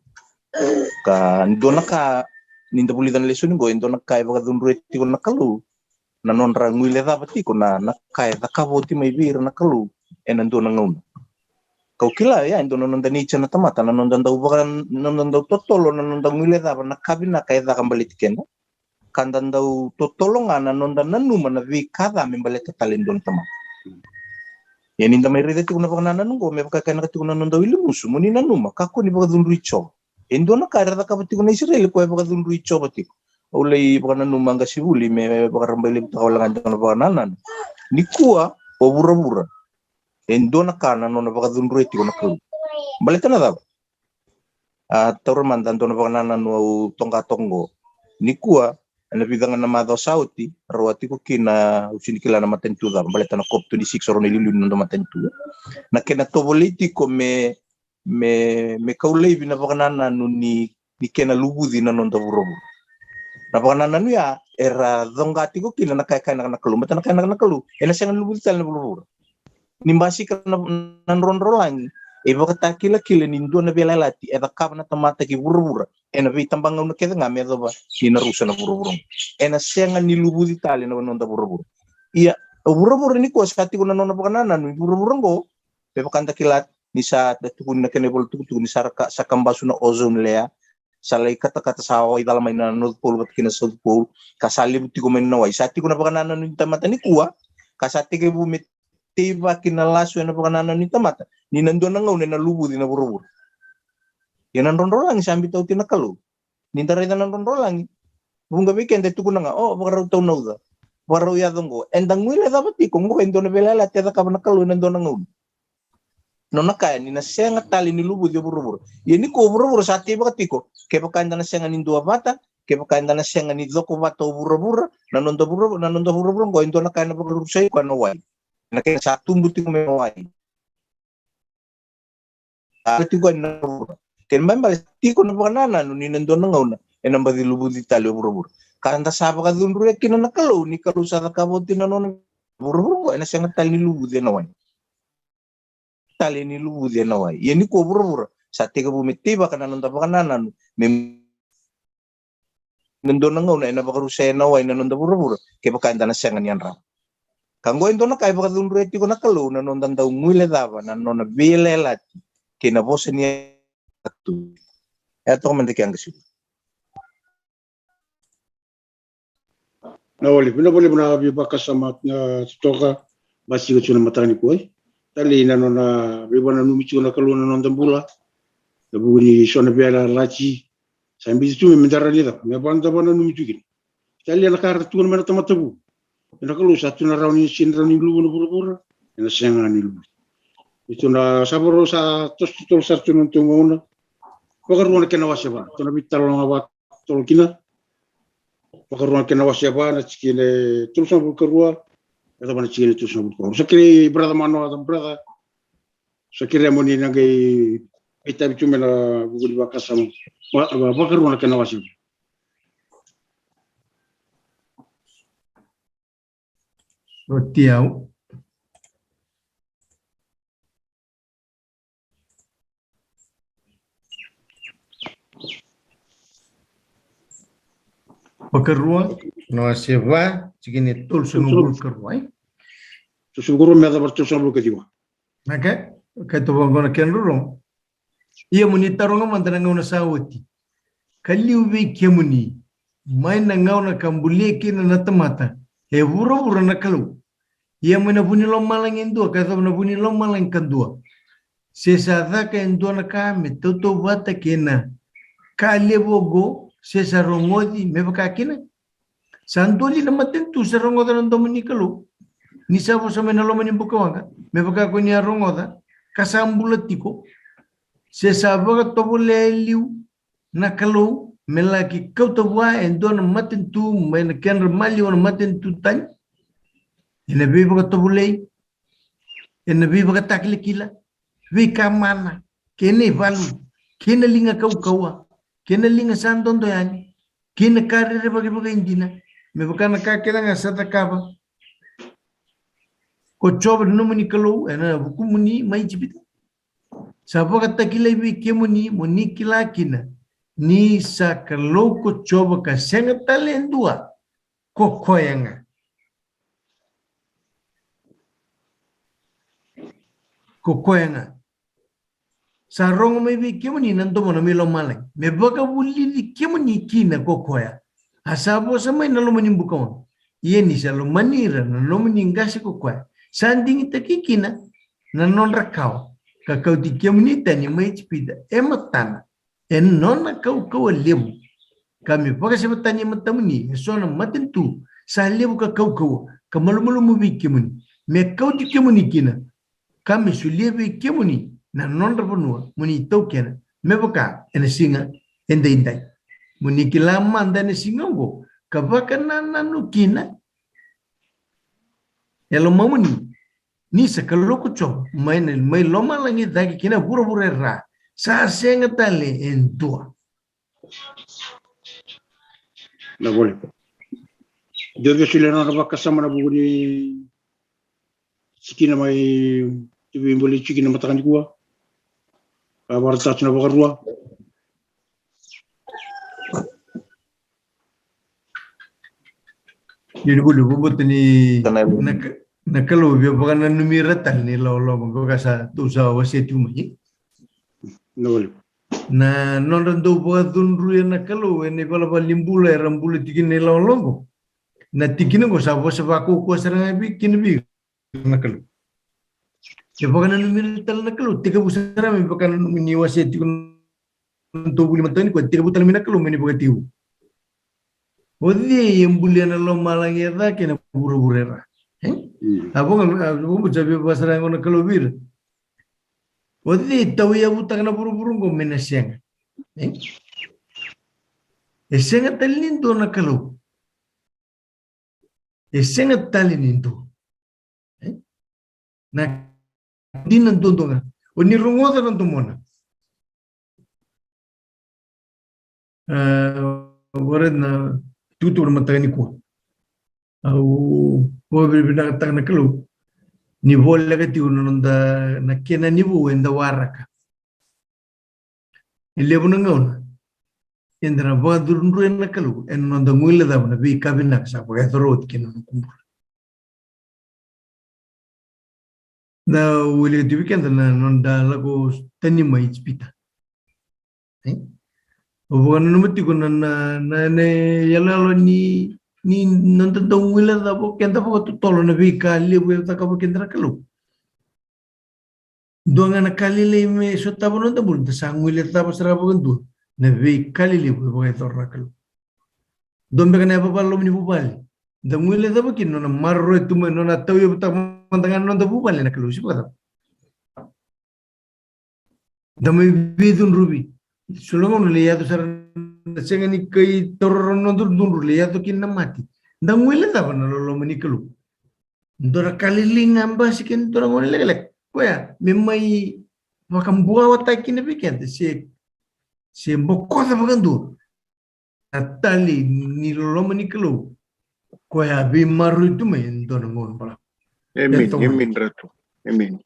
Ka, ni dua na ka, ni da vulica na lesoni qo, e dua na ka e vakacudruya tiko na Kalou, na nodra guilecava tiko na, na ka e cakava oti mai vei ira na Kalou ena dua na gauna. Kau kila, ia, e dua na noda nature na tamata, na noda dau vaka, na noda dau totolo, na noda guilecava na ka vinaka e caka baleti keda. Ka da dau totolo ga na noda nanuma na veika ca me baleta tale e dua na tamata. Ia ni da mai raica tiko na vakanananu qo, me vaka e kaya na ka tiko na noda wili musu, mo ni nanuma, kakua ni vakacudrui Jiova. E dua na ka era cakava tiko na Isireli, koya e vakacudrui Jiova tiko. Au lai vakananuma qasenivuli me vakarabailevutaka wale ga e dua na vakanananu. Nikua, o vuravura, e dua na ka na nona vakacudruya tiko na Kalou. Baleta na cava? A, taura mada e dua na vakanananu au toqa toka qo. Nikua, ena vica ga na macawa sa oti, rau a tiko kina, au sini kila na matanitu cava, baleta na COP twenty-six, rau na iliuliu ni noda matanitu. Na kena tovolei tiko me me, me kau laivi na vakanananu ni, ni kena luvuci na noda vuravura. Na vakanananu ya era coqa tiko kina na ka e kaya na Kalou. Baleta na ka e kaya na Kalou, ena sega ni luvuci tale na vuravura. Ni basika na, na drodrolagi, e vakatakilakila ni dua na veiyalayalati e cakava na tamata ki vuravura ena veitabagauna kece ga me yacova ni na rusa na vuravura. Ena sega ni luvuci tale na noda vuravura. Ia, o vuravura nikua sa tiko na nona vakanananu, vuravura qo, me vaka da kila ni sa da tukuni na kena ivola tukutuku ni sa ra ka, sa kabasu na ozone layer, sa lai katakata, sa wai cala mai na North Pole vata kei na South Pole, ka sa levu tiko mai na wai. Sa tiko na vakanananu ni tamata nikua, ka sa tekivu me teivaki na lasu ena vakanananu ni tamata ni na dua na gauna ena luvuci na vuravura. Ia na drodrolagi sa biuta oti na Kalou. Ni da raica na drodrolagi, vuqa vei keda e tukuna ga, o, vakarau taunauca, vakarau yaco qo. Eda guilecava tiko qo e dua na veiyalayalati e cakava na Kalou ena dua na gauna. Nona kaya ni na sega tale ni luvuci o vuravura. Ia nikua o vuravura sa teivaka tiko. Kevaka eda na sega ni duavata, kevaka eda na sega ni cokovata o vuravura, na noda vuravura, na noda vuravura qo e dua na ka ena vakarusai koya na wai. Na kena sa tubu tiko mai na wai. A tiko ena vuravura. Kena ibalebale sa tiko na vakanananu ni na dua na gauna ena baci luvuci tale o vuravura. Ka da sa vakacudruya kina na Kalou, ni Kalou sa cakava oti na nona vuravura qo, ena sega tale ni luvuci ena wai. Tale ni luvuci ena wai. Ia nikua o vuravura sa tekivu me teivaka na noda vakanananu me na dua na gauna ena vakarusai na wai na noda vuravura kevaka eda na sega ni yadrava. Ka oqo e dua na ka e vakacudruya tiko na Kalou na noda dau guilecava na nona veiyalayalati kei na vosa ni yatu. E a toka mada ke a qasi. Na wale, vinaka vakalevu na veivakasama na totoka, basika tiko na mataka nikua. Talei na nona veivakananumi tiko na Kalou na noda bula. Na vuku ni so na veiyalayalati sa biuti tu me da rawa ni cava, me vaka da vakananumi tu kina. Talei na ka ra tukuna mai na tamata vu. Ena Kalou sa tu na rawa ni, sega ni rawa ni luvu na vuravura, ena sega ni luvu. Ena sa vakarau sa toso totolo sara tu na nodatou gauna. Vakarua na kena wase va, tou na veitalanoa vakatotolo kina. Vakarua na kena wase va, na tikina e tolusagavulu karua, e cava na tikina e tolusagavulu karua. Sa kerei brother Manoa, brother. Sa kerei mo ni na qai itavi tu mai na vuku ni vakasama. Va-, va-, vakarua na kena wase va. Oti au. Vakarua na wase va, tikina e tolusagavulu karua, e? Tolusagavulu karua me yacova na tolusagavulu kaciwa. Okay, okay, tou vaqo na kena rorogo. Ia mo ni taroga mada na gauna sa oti, ka liu vei kemuni mai na gauna ka bulia kina na tamata e vuravura na Kalou. Ia mai na vu ni lomalagi e dua ka yacova na vu ni lomalagi ka dua, se sa caka e dua na ka me tautauvata kei na ka levu oqo, se sa rogoci me vaka kina. Sa dua li na matanitu sa rogoca na domo ni Kalou? Ni sa vosa mai na loma ni bukawaqa, me vaka ko ni a rogoca, ka sa bula tiko. Se sa vakatovolea e liu na Kalou me laki kauta vua e dua na matanitu mai na kedra maliwa na matanitu tani? Ena veivakatovolei, ena veivakatakilakila, veika mana, kei na ivalu, kei na liga kaukauwa, kei na liga sa dodo yani, kei na ka rerevaki vakaidina, me vaka na ka kece ga sa cakava ko Jiova na nomuni Kalou ena vukumuni mai Ijipita. Sa vakatakilai vei kemuni mo ni kila kina ni sa Kalou ko Jiova ka sega tale e dua, ko koya ga. Ko koya ga. Sa rogo mai vei kemuni na domona mai lomalagi me vakavulici kemuni kina ko koya. A sa vosa mai na loma ni bukawaqa. Ia ni sa lomani ira na nomuni qase ko koya, sa digitaki kina na nodra kawa, ka kauti kemuni tani mai Ijipita e matana e nona kaukauwa levu, ka me vakaseva tani e matamuni e so na matanitu sa levu ka kaukauwa ka malumalumu vei kemuni, me kauti kemuni kina, ka me solia vei kemuni na nodra vanua mo ni taukena, me vaka ena siga edaidai. Mo ni kila mada ena siga oqo ka vakanananu kina e lomamuni ni sa Kalou ko Jiova mai na, mai lomalagi cake ki na vuravura e ra, sa sega tale e dua. Na vole. Dua vei solia na nona vakasama na vuku ni tikina mai, tu vei bole tikina mataka nikua. Ka vakaraitaka na Vakarua. Ia ni vuli vabauta ni na, na Kalou via vakananumi ira tale na ilawalawa qo, vaka sa tou sa wasea tiko mai. Na vuli. Na nodra dau vakacudruya na Kalou ena ivalavala ni bula era bula tiko na ilawalawa qo. Na tikina qo sa vosa vakaukauwa sara ga vei kina vei na Kalou. E vakananumi ira tale na Kalou, tekivu sara me vakananumi ni wasea tiko na tou vuli mataka nikua, tekivu tale mai na Kalou me ni vakatekivu. O cei e bulia na lomalagi e ca kei na vuravura e ra? E? A voga, a voga sa via vakasara qo na Kalou vei ira. O cei tauyavutaka na vuravura qo me na sega? E? E sega tale ni dua na Kalou. E sega tale ni dua. E? Na dina duadua ga. O ni rogoca na domona. A, vare na tukutuku na mataka nikua. Au vakavinavinakataka na Kalou ni voleka tiko na noda, na kena ni vou eda waraka. E levu na gauna eda na vakacudruya na Kalou ena noda guilecava na veika vinaka sa vakayacora oti kina noda bula. Da wilika tu vei keda na noda lako tani mai Ijipita. E? O vakananuma tiko na, na, na, na iyaloyalo ni, ni noda dau guilecava o keda vakatotolo na veika levu e cakava keda na Kalou. Dua ga na ka lailai me sotava noda bula, da sa guilecava sara vakadua na veika lelevu e vakayacora na Kalou. Dua beka na yavavala loma ni vuvale, da guilecava kina nona maroroya tu mai, nona tauyavutaka mada ga na noda vuvale na Kalou, se vakacava? Da mai veicudruvi. So na gauna lai yaco sara, da sega ni kai taura na noda cudru, lai yaco kina na mate. Da guilecava na loloma ni Kalou. Dua na ka lailai ga basika ena dua na gauna lekaleka, koya me mai vakabuawataki kina vei keda se, se bokoca vakadua na tali ni loloma ni Kalou, koya veimaroroi tu mai ena dua na gauna balavu. Amen. Amen, Ratu. Amen.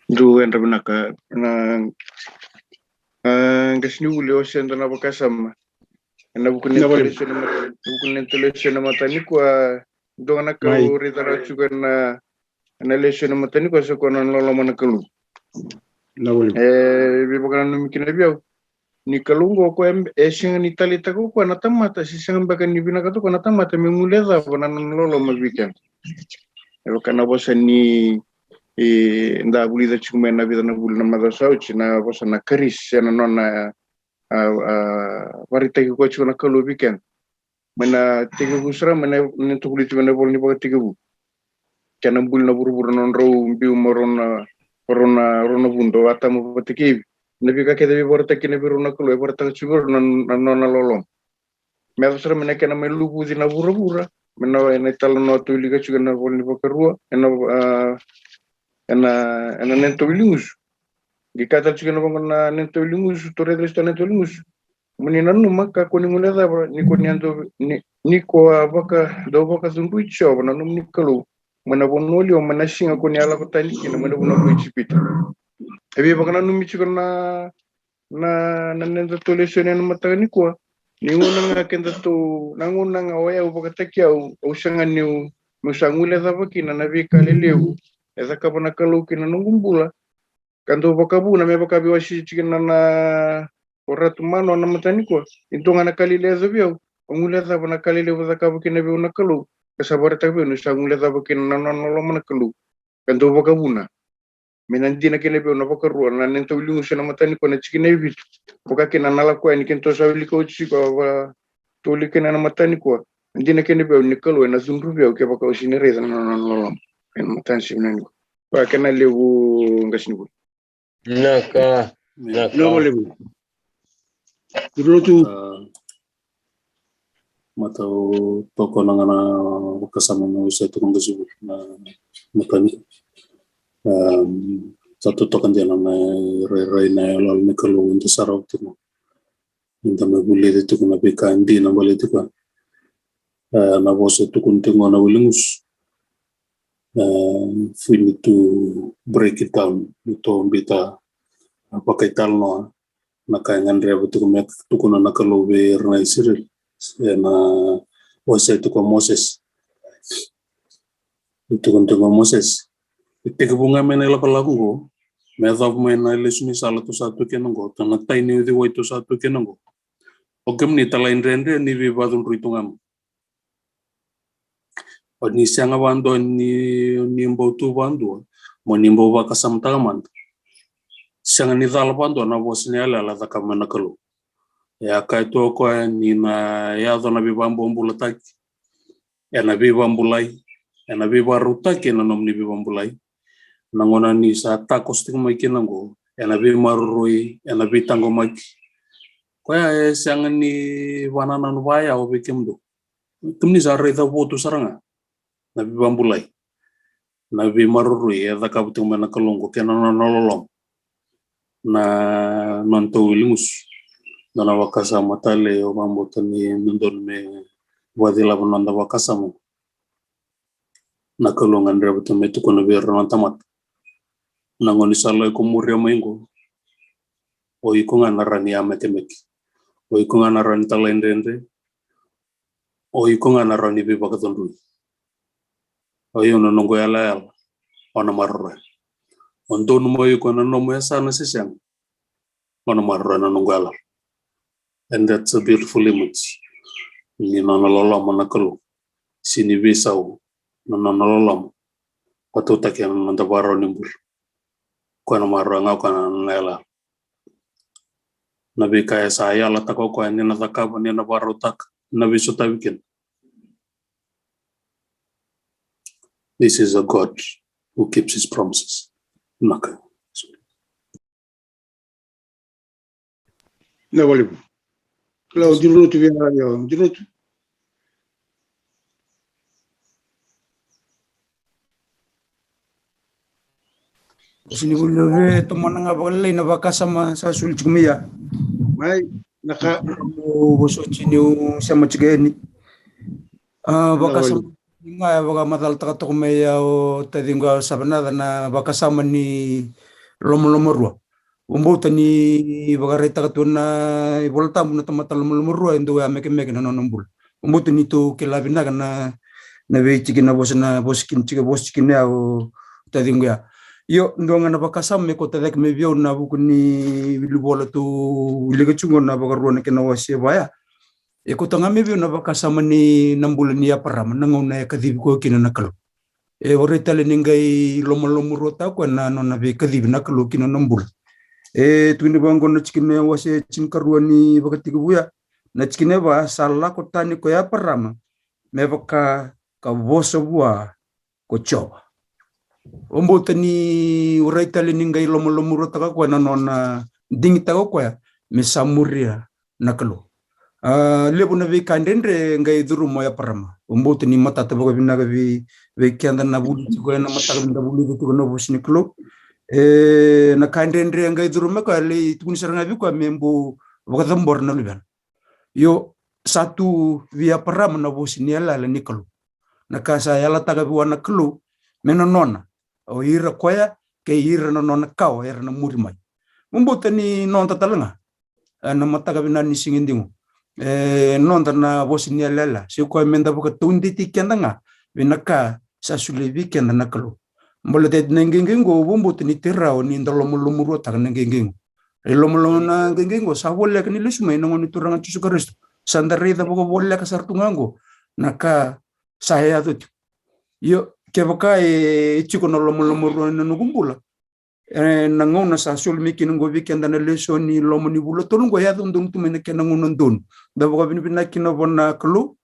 Dou yadra vinaka na, a, qasenivuli, o se dua na vakasama ena vuku ni na vale. Tolesoni na mata-, vuku ni tolesoni na mataka nikua. Dua na ka au raica rawa tiko ena, ena lesoni na mataka nikua sa koya na loloma na Kalou. Na vale. E veivakananumi kina vei au ni Kalou qo o koya e sega ni taleitaka o koya na tamata, se sega beka ni vinakata o koya na tamata me guilecava na nona loloma vei keda. E vaka na vosa ni, e, da vulica tiko mai na vica na vuli na macawa sa oti, na vosa na karis, se na nona, a, a, vakaraitaki koya tiko na Kalou vei keda. Mai na tekivu sara, mai na, na tovoliti mai na ivola ni Vakatekivu. Kena buli na vuravura, nodrau biu mai rau na, rau na, rau na vudo, o Atama vata kei Ivi. Na veika kece e vakaraitaka kina vei rau na Kalou, e vakaraitaka tiko vei rau na, na nona loloma. Me yaco sara mai na kena mai luvuci na vuravura, mai na, ena italanoa tou wilika tiko ena ivola ni Vakarua, ena, a, ena, ena nena tawa i ligusu. Qai kaya tale tiko ena vaqo na nena tawa i ligusu, tou raica lesu tale na nena tawa i ligusu. Mo ni nanuma ka ko ni guilecava, ni ko ni a dau, ni, ni ko a vaka, dau vakacudrui Jiova na nomuni Kalou mai na vanua liwa, mai na siga ko ni a lako tani kina mai na vanua ko Ijipita. E veivakananumi tiko na, na, na neda tou lesoni ena mataka nikua. Ni gauna ga keda tou, na gauna ga o yau vakataki au, au sega niu, meu sa guilecava kina na veika lelevu e cakava na Kalou kina noqu bula. Ka dau vakavuna me vaka veiwasei tiko na, na o Ratu Manoa na mataka nikua. E dua ga na ka lailai e yaco vei au, au guilecava na ka lelevu e cakava kina vei au na Kalou. Ka sa vakaraitaka vei au niu sa guilecava kina na nona loloma na Kalou. Ka dau vakavuna me na dina kina vei au na Vakarua, na nena tawa i ligusu ena mataka nikua na tikina e vitu. Vaka kina na Lako Yani keitou sa wilika oti tiko, a, tou wilika kina ena mataka nikua. Na dina kina vei au ni Kalou ena cudruvi au kevaka au sega ni raica na nona loloma ena mataka ni siga nikua. Vaka kina levu qasenivuli. Vinaka, vinaka. Vinaka vakalevu. Lotu. A, matau toka na ga na vakasama na usa tu na qasenivuli na mataka nikua. Am, sa totoka dina na irairai na iyaloyalo ni Kalou eda sarava tiko. Eda mai vulica tiko na veika dina baleti koya. E, na vosa e tukuni tiko na wili gusu. E, we need to break it down. Ni tou biuta, a, vakaitalanoa na ka e gadreva tiko me tukuna na Kalou vei ira na Isireli. Ena wasea tiko o Moses. E tukuna tiko o Moses, e tekivu ga mai na ilakolako qo, me yacova mai na lesu ni sala tou sa tu kina qo, tou na tai ni uciwai tou sa tu kina qo. O kemuni talaidredre ni veivakacudrui tu ga mai. O ni sega vakadua ni, ni bau tu vakadua, mo ni bau vakasamataka mada. Sega ni cala vakadua na vosa ni yalayala e cakava mai na Kalou. E a kaya tu o koya ni na yaco na veivakabobulataki. Ena veivabulai, ena veivakarautaki ena nomuni veivabulai. Na gauna ni sa takoso tiko mai kina qo, ena veimaroroi, ena veitaqomaki. Koya e sega ni vakanananu vaya o vei kemudou. Kemuni sa raica votu sara ga na veivabulai, na veimaroroi e cakava tiko mai na Kalou qo kei na nona loloma. Na nona tau wili gusu. Dua na vakasama tale au vakabauta ni dodonu me vakacilava na noda vakasama. Na Kalou gadreva tu me tukuna vei ira na tamata. Na gaunisala iko muria mai qo, o iko ga na rawa ni yamekemeke. O iko ga na rawa ni talaidredre. O iko ga na rawa ni veivakacudrui. O iko na noqu yalayala, o na maroroya. O donu mai iko na nomu yasana se sega, o na maroroya na noqu yalayala. And that's a beautiful image. Ni nona loloma na Kalou, se ni veisau na nona loloma, vatautaki ena noda vakarau ni bula. Koya na maroroya ga o koya na nona yalayala. Na veika e sa yalataka o koya ni na cakava, ni na vakarautaka, na veisotavi kina. This is a God who keeps his promises. Naka. Na valivu. Kila o Dirotu via, io, Dirotu. Sini vuli ove tomana ga vakalailai na vakasama sa soli tiko mai ya. Mai, na ka. O vosoti ni u sema tiko yani. A, vakasama ga e vakamacalataka toka mai ya o taciqu ya o Savenaca na vakasama ni lomalomarua. Vabauta ni vakaraitaka tu na iVola Tabu na tamata lomalomarua e dau yamekemeke na nona bula. Vabauta ni tou kila vinaka na, na veitiki na vosa, na vosa kina tiko, vosa kina ya o taciqu ya. Io, dua ga na vakasama me kauta cake mai vei au na vuku ni wilivola tou wilika tiko na Vakarua na kena wase va ya. E kauta ga mai vei au na vakasama ni na bula ni Eparama, na gauna e kacivi koya kina na Kalou. E warai tale ni qai lomalomaruataka koya na nona veikacivi na Kalou kina na bula. E tukuni vaqo na tikina e wase tinikarua ni Vakatekivu ya. Na tikina e va, sa lako tani ko Eparama me vaka ka vosa vua ko Jiova. Vabauta ni warai tale ni qai lomalomaruataka koya na nona digitaka koya me sa muria na Kalou. A, levu na veika dredre e qai curuma o Eparama. Vabauta ni matata vakavinaka vei, vei keda na vulici koya na mataka ni da vulica tiko na vosa ni Kalou. E, na ka dredre e qai curuma koya, lai tukuni sara ga vei koya me bau vakacabora na luvena. Io, sa tu vei Eparama na vosa ni yalayala ni Kalou. Na ka sa yalataka vua na Kalou me na nona, o ira koya kei ira na nona kawa era na muri mai. Vabauta ni noda tale ga, e, na mataka vinaka ni siga digo, e, noda na vosa ni yalayala, se koya me da vakataudeti keda ga vei na ka sa solia vei keda na Kalou. Baleta na qiqi qo, vabauta ni tei rawa ni da lomalomaruataka na qiqi qo. E lomaloma na qiqi qo, sa voleka ni lesu mai na Gone Turaga Jisu Karisito. Sa da raica vakavoleka sara tu ga qo na ka sa yaco tiko. Io, kevaka e tiko na lomalomarua ena noqu bula, e, na gauna sa soli mai kina qo vei keda na lesoni loma ni vula tolu qo, e yaco donu tu mai na kena gauna donu. Da vakavinavinaka kina vua na Kalou,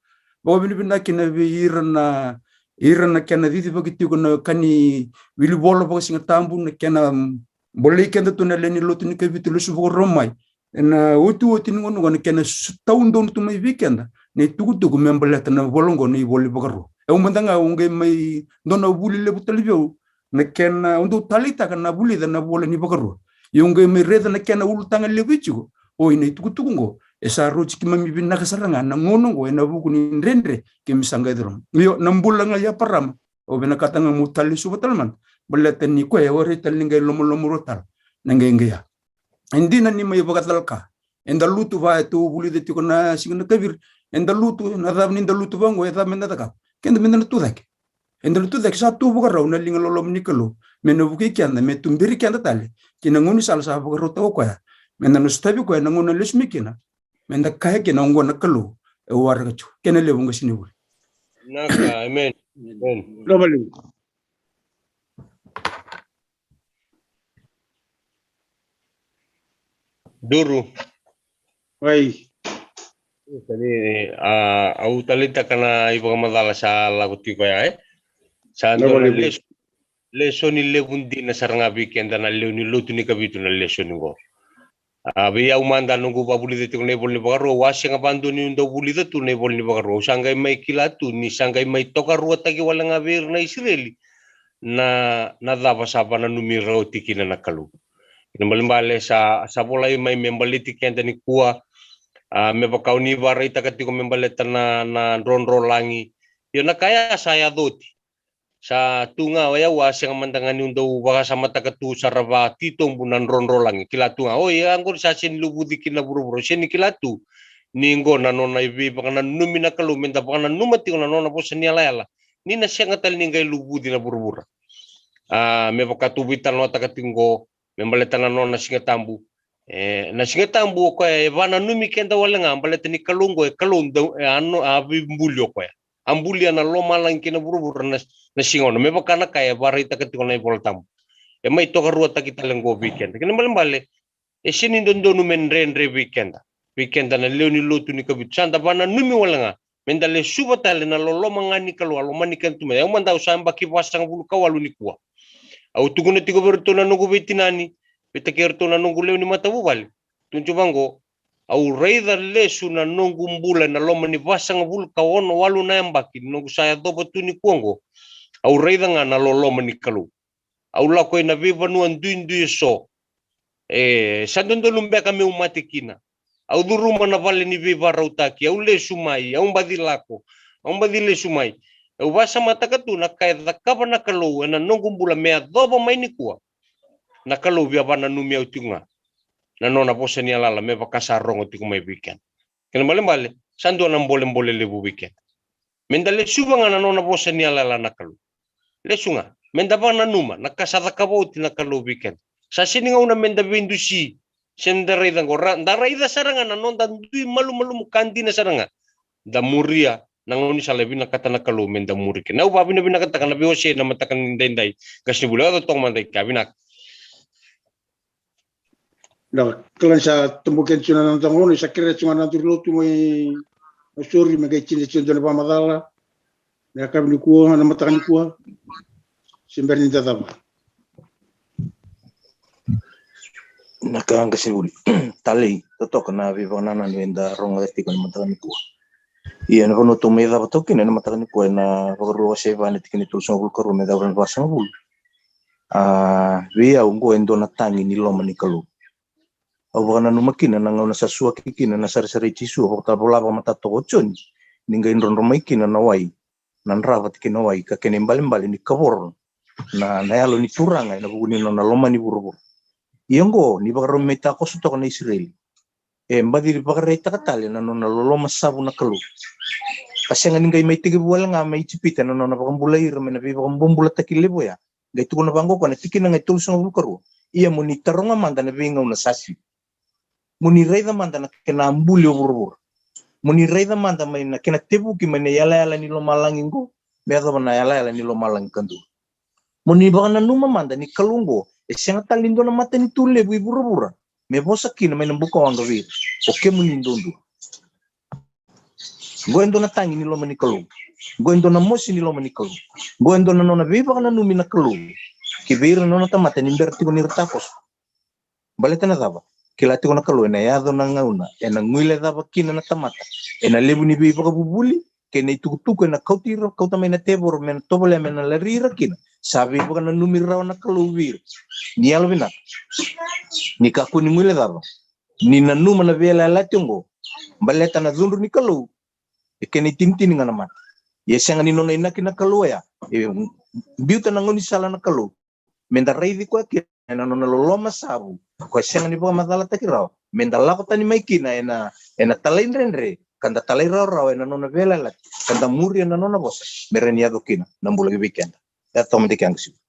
vakavinavinaka kina vei ira na, ira na kena cicivaki tiko na ka ni wilivola vakasigatabu, na kena, mm, bolei keda tu na lewe ni lotu ni Kavitu Lesu Vakarua mai. Ena otioti ni gauna qo na kena s-, tau donu tu mai vei keda na itukutuku me baleta na ivola qo na ivola ni Vakarua. E au mada ga au qai mai dua na vuli levu tale vei au na kena, au dau taleitaka na vulica na ivola ni Vakarua. Ia au qai mai raica na kena ulutaga levu e tiko. Oi, na itukutuku qo e sa rauti keimami vinaka sara ga na gauna qo ena vuku ni dredre keimami sa qai curuma. Io, na bula ga i Eparama, au vinakata ga meu talesuva tale mada, baleta ni koya e warai tale ni qai lomalomarua tale na qiqi ya. E dina ni mai vakacalaka, eda lutu va, e tou vulica tiko na siga na kaviri, eda lutu, na cava ni da lutu va qo, e cava me da cakava? Keda me da na tucake. Eda na tucake, sa tu vakarau na liga loloma ni Kalou me na vukei keda, me tuberi keda tale ki na gaunisala sa vakarautaka o koya me da na sotavi koya na gauna lesu mai kina, me da kaya kina, oqo na Kalou e waraka tiko. Kena levu, qasenivuli. Naka, amen. Amen. Vinaka vakalevu. Duru. Oi. Sani, a, au taleitaka na ivakamacala sa lako tiko ya, e? Sa dua na leso-, lesoni levu dina sara ga vei keda na lewe ni lotu ni Kavitu na lesoni qo. A, vei au mada noqu vavulica tiko na ivola ni Vakarua, au a sega vadua niu dau vulica tu na ivola ni Vakarua. Au sa qai mai kila tu ni sa qai mai tokaruataki wale ga vei ira na Isireli na, na cava sa vananumi ira oti kina na Kalou. Kena ibalebale sa, sa volai mai me baleti keda nikua, a, me vaka o ni vakaraitaka tiko me baleta na, na drodrolagi. Io, na ka ya sa yaco oti. Sa tu ga o yau, a sega mada ga niu dau vakasamataka tu sara vakatitobu na drodro lagi. Kila tu ga, o ya qori sa sega ni luvuci kina na vuravura, sega ni kila tu ni qo na nona veivakananumi na Kalou, meda vakananuma tiko na nona vosa ni yalayala, ni na sega tale ni qai luvuci na vuravura. A, me vaka tu veitalanoataka tiko qo, me baleta na nona Siga Tabu. E, na Siga Tabu o koya e vakananumi keda wale ga, baleta ni Kalou qo e Kalou dau, e ano, a veibuli o koya. A bulia na lomalagi kei na vuravura na, na siga ono. Me vaka na ka e vakaraitaka tiko na iVola Tabu. E mai tokaruataki tale qo vei keda. Kena ibalebale, e sega ni dodonu me dredre vei keda. Vei keda na lewe ni lotu ni Kavitu, sa da vakananumi wale ga meda lesuva tale na loloma ga ni Kalou, a lomani keda tu mai. Au mada au sa yabaki vasagavulu ka walu nikua. Au tukuna tiko vei iratou na noqu veitinani, veitaki iratou na noqu lewe ni matavuvale. Tukuna tiko vaqo, au raica lesu na noqu bula ena loma ni vasagavulu ka ono, walu na yabaki ni noqu sa yacova tu nikua oqo. Au raica ga na loloma ni Kalou. Au lako ina veivanua duidui eso. E sa dodonu beka meu mate kina. Au curuma na vale ni veivakarautaki, au lesu mai, au baci lako, au baci lesu mai. Au vasamataka tu na ka e cakava na Kalou ena noqu bula me yacova mai nikua. Na Kalou via vakananumi au tiko ga na nona vosa ni yalayala me vaka sa rogo tiko mai vei keda. Kena ibalebale, sa dua na bolebole levu vei keda. Meda lesuva ga na nona vosa ni yalayala na Kalou. Lesu ga, meda vakananuma na ka sa cakava oti na Kalou vei keda. Sa sega ni gauna meda veidusi, se da raica qo, ra, da raica sara ga na noda dui malumalumu ka dina sara ga. Da muria na gaunisala e vinakata na Kalou meda muri kina. Au vakavinavinakataka na veiwasei ena mataka ni daidai, qasenivuli, au yaco toka mada i ke, vinaka. Na kila ni sa tobo keda tiko na noda gauna, sa kerea tiko ga na duri lotu mai Nausori me qai tini tiko dua na vakamacala. Na yakavi nikua, na mataka nikua. Se bera ni da cava. Na ka qasenivuli. Talei, totoka na veivakanananu eda rogoca tiko na mataka nikua. Ia na vanua tou mai cava toka kina na mataka nikua ena Vakarua wase va na tikina e tolusagavulu ka rua me cava na vasagavulu. A, vei au oqo e dua na tagi ni loma ni Kalou. Au vakananuma kina na gauna sa suaki kina na sarasara i Jisu, a vakatavolava matata o Joni, ni qai drodro mai kina na wai, na dra vata kei na wai, ka kena ibalebale ni kavoro na, na Yalo ni Turaga ena vuku ni nona lomani vuravura. Ia oqo ni vakarau mai takoso toka na Isireli, e baci vakaraitaka tale na nona loloma savu na Kalou. Ka sega ni qai mai tekivu wale ga mai Ijipita na nona vakabulai ira mai na veivakabobulataki levu oya. Qai tukuna vaqo ko na tikina ga e tolusagavulu ka rua. Ia mo ni taroga mada na veigauna sa sivi. Mo ni raica mada na kena buli o vuravura. Mo ni raica mada mai na kena tevuki mai na yalayala ni lomalagi qo me yacova na yalayala ni lomalagi kadua. Mo ni vakananuma mada ni Kalou qo e sega tale ni dua na matanitu levu i vuravura me vosa kina mai na bukawaqa vei ira, o kemuni duadua. Qo e dua na tagi ni loma ni Kalou. Qo e dua na mosi ni loma ni Kalou. Qo e dua na nona veivakananumi na Kalou ki vei ira na nona tamata ni bera tiko ni ra takoso. Baleta na cava? Kila tiko na Kalou ena yaco na gauna ena guilecava kina na tamata ena levu ni veivakavuvuli kei na itukutuku ena kauti ira, kauta mai na tevoro me na tovolea me na lari ira kina. Sa veivakananumi rawa na Kalou vei ira. Ni yalovinaka, ni kakua ni guilecava, ni nanuma na veiyalayalati oqo. Baleta na cudru ni Kalou e kena itinitini ga na mate. Ia e sega ni nona inaki na Kalou oya. E biuta na gaunisala na Kalou meda raici koya kina ena nona loloma savu, koya sega ni vakamacalataki rawa, meda lako tani mai kina ena, ena talaidredre, ka da talairawarawa ena nona veiyalayalati, ka da muria na nona vosa me rawa ni yaco kina na bula ki vei keda. Yaco toka mada i ke, qasenivuli.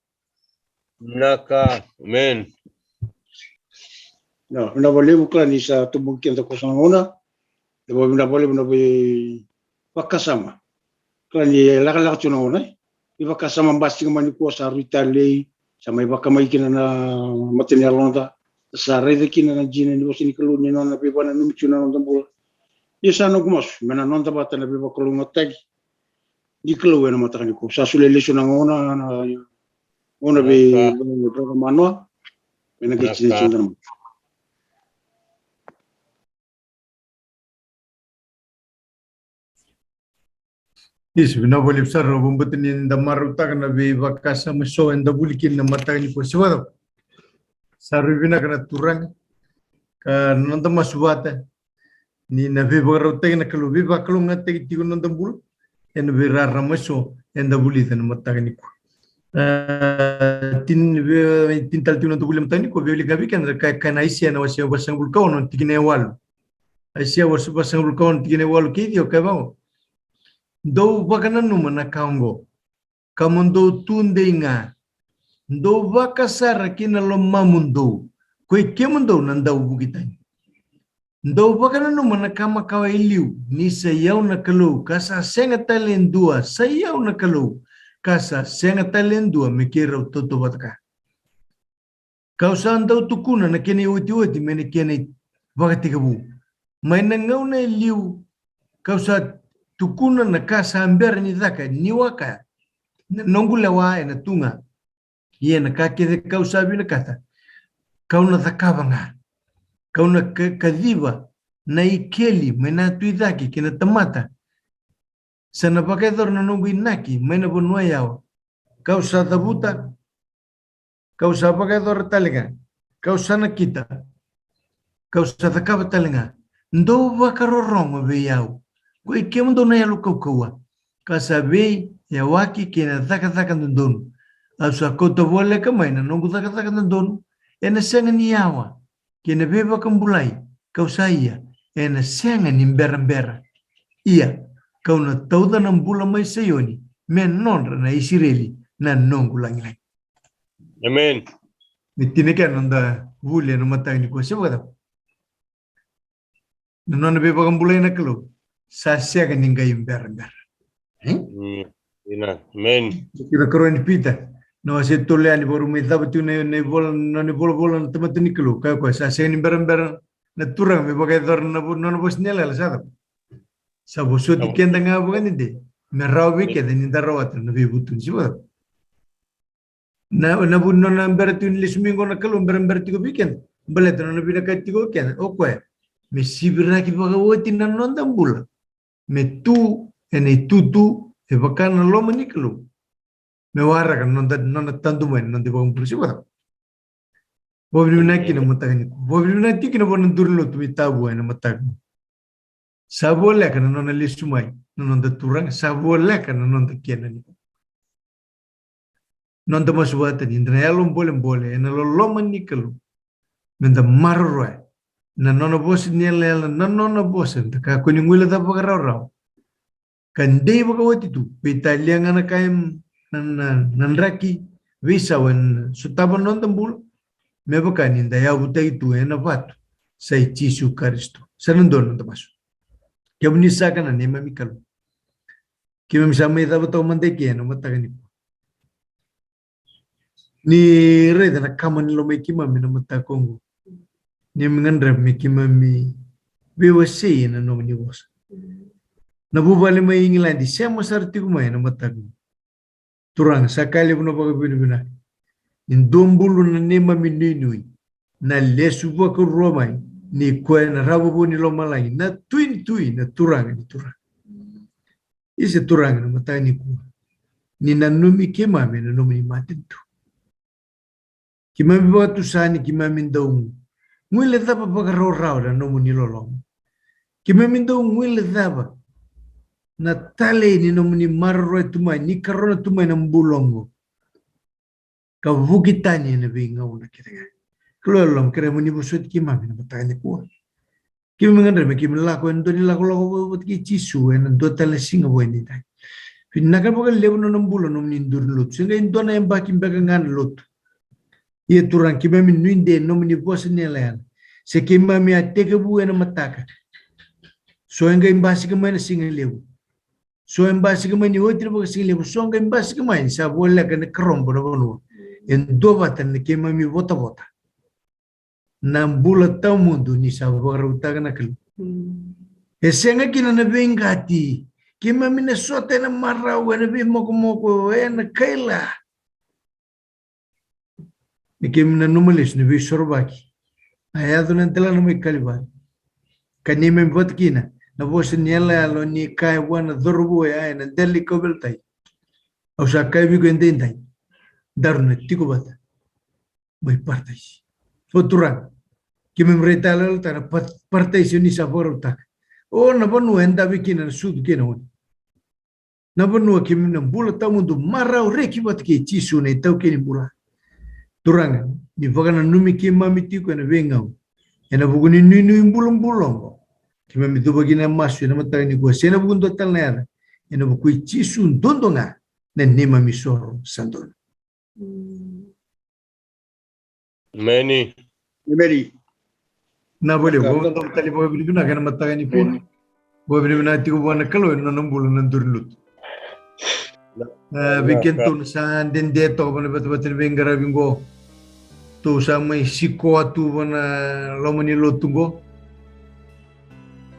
Vinaka, amen. Na, vinaka vakalevu, kila ni sa tubu keda ko sa na gauna. E vakavinavinaka vakalevu na veivakasama. Kila ni lakalaka tu na gauna, e. Veivakasama basika mai nikua sa rui talei, sa mai vakamai kina na mata ni yaloda, sa raica kina na dina ni vosa ni Kalou ni nona veivakananumi tu na noda bula. Ia sa noqu masu me na noda vata na veivakalougatataki ni Kalou ena mataka nikua. Sa solia lesu na gauna, na gauna vei Brother Manoa. Me na qai tini tini na mata. Isi, vinaka vakalevu sara, au vakabauta ni da marautaka na veivakasama eso eda vuli kina na mataka nikua. Sa rui vinaka na turaga ka na noda masu vata ni na veivakarautaki na Kalou, veivakalougatataki tiko na noda bula ena veirarama eso eda vulica na mataka nikua. A, tini, ve-, tini tale tiko na noda vuli mataka nikua, vei wilika vei keda, ka, ka na Aisea na wase vasagavulu ka ono, tikina e walu. Aisea wase vasagavulu ka ono, tikina e walu kei ciwa, ka vaqo: Dou vakananuma na ka oqo, ka mo dou tudei ga. Dou vakasara ki na lomamudou, koi kemudou na dauvuki tani. Dou vakananuma na ka makawa e liu, ni sa i au na Kalou, ka sa sega tale e dua, sa i au na Kalou, ka sa sega tale e dua me keirau tautauvata ka. Kau sa dau tukuna na kena iotioti mai na kena ivakatekivu, mai na gauna e liu. Kau sa tukuna na ka sa bera ni caka, niu a kaya, na noqu lewa ena tu ga. Ia na ka kece kau sa vinakata, kau na cakava ga. Kau na ka-, kaciva na ikeli mai na tu i cake kei na tamata. Sa na vakayacora na noqu inaki mai na vanua yawa. Kau sa cavuta, kau sa vakayacora tale ga. Kau sa nakita, kau sa cakava tale ga. Dou vakarorogo vei au, koi kemudou na yalo kaukauwa, ka sa veiyawaki kei na cakacaka dodonu. Au sa kauta voleka mai na noqu cakacaka dodonu, ena sega ni yawa, kei na veivakabulai kau sa ia, ena sega ni berabera. Ia, kau na tauca na bula mai Saioni, me nodra na Isireli na noqu lagilagi. Amen. Me tinikena na noda vuli ena mataka nikua, se vakacava? Na nona veivakabulai na Kalou, sa sega ni qai berabera. E? Mm, ina. Amen. Kei na karua ni Pita, na wase tolu yani, vakarau mai cava tu na, na ivola, na nona ivolavola na tamata ni Kalou. Kaya o koya, sa sega ni berabera na Turaga me vakayacora na vo-, nona vosa ni yalayala, sa cava? Sa vosoti keda ga vakadede, me rawa vei keda ni da rawata na veivutuni. Se vakacava? Na, na vu ni nona bera tiko ni lesu mai qo na Kalou, berabera tiko vei keda. Baleta na nona vinakati tiko o keda, o koya, me siviraki vakaoti na noda bula, me tu ena itutu e vaka na loma ni Kalou. Me waraka na noda, nona tadu mai na noda iVakabula. Se vakacava? Vakavinavinaka kina mataka nikua. Vakavinavinaka tiko kina vua na duru ni lotu mai Tavua ena mataka. Sa voleka na nona lesu mai na noda Turaga, sa voleka na noda kena ni noda masu vata ni da na yalo bolebole ena loloma ni Kalou. Me da maroroya na nona vosa ni yalayala, na nona vosa, da kakua ni guilecava vakarawarawa. Ka dei vakaoti tu, veitalia ga na ka e na, na, na draki veisau ena sotava na noda bula, me vaka ni da yavutaki tu ena vatu sa i Jisu Karisito. Sa na dua na noda masu. Kemuni saka na neimami Kalou. Keimami sa mai cava toka mada eke ena mataka nikua. Ni raica na kama ni lomai keimami ena mataka oqo. Ni keimami gadreva me keimami veiwasei ena nomuni vosa. Na vuvale mai Igiladi sema sara tiko mai ena mataka oqo. Turaga, sa ka levu na vakavinavinaka. Ni dua bulu na neimami nuinui, na lesu vakarua mai ni koya na ravovo ni lomalagi, na Tui ni tui, na Turaga ni turaga. Isa Turaga, na mataka nikua, ni nanumi keimami ena nomuni matanitu. Keimami vakatusa ni keimami dau guilecava vakarawarawa na nomuni loloma. Keimami dau guilecava na talei ni nomuni maroroya tu mai, ni karona tu mai na bula oqo, ka vuki tani ena veigauna kece ga. Kalou loloma, kerea mo ni vosoti keimami ena mataka nikua. Keimami gadreva me keimami lako ena dua ni lakolako vata kei Jisu ena dua tale na siga vou edaidai. Vinaka vakalevu na nona bula na nomuni duru ni lotu. Se qai dua na yabaki beka ga na lotu. Ia Turaga, keimami nuidei ena nomuni vosa ni yalayala. Se keimami a tekivu ena mataka, so e qai basika mai na sigalevu. So e basika mai ni oti na vakasigalevu, so qai basika mai ni sa voleka na karobo na vanua. E duavata na keimami votavota. Na bula tawamudu ni sa vakarautaka na Kalou. Mm. E sega kina na veiqati. Keimami na sota ena marau, ena veimokomoko, ena kaila. Ni keimami nanuma lesu na veisorovaki a yaco ena delana mai Kalivari. Ka neimami vata kina na vosa ni yalayala ni kaya vua na cauravou oya ena dela ni kauveilatai. Au sa kaya vei iko edaidai, daru na tiko vata mai Parataisi. O Turaga, keimami rai tale tale na pa-, Parataisi o ni sa vakarautaka. O na vanua e davi kina na sucu kei na oni. na vanua keimami na bula tawamudu, marau reki vata kei Jisu na iTaukei ni bula. Turaga, ni vakananumi keimami tiko ena veigau, ena vuku ni nuinui bulabula oqo, keimami cuva kina na masu ena mataka nikua, se ena vuku dua tale na yaca, ena vuku i Jisu duadua ga na neimami isoro sa donu. Emeni. Emeni. Na vale, vou tale vakavinavinaka ena mataka nikua. Vakavinavinaka tiko vua na Kalou ena nona bula na duru ni lotu. Vei kedatou na sa dede toka vua na vatavata ni veiqaravi qo, tou sa mai sikoa tu vua na loma ni lotu qo.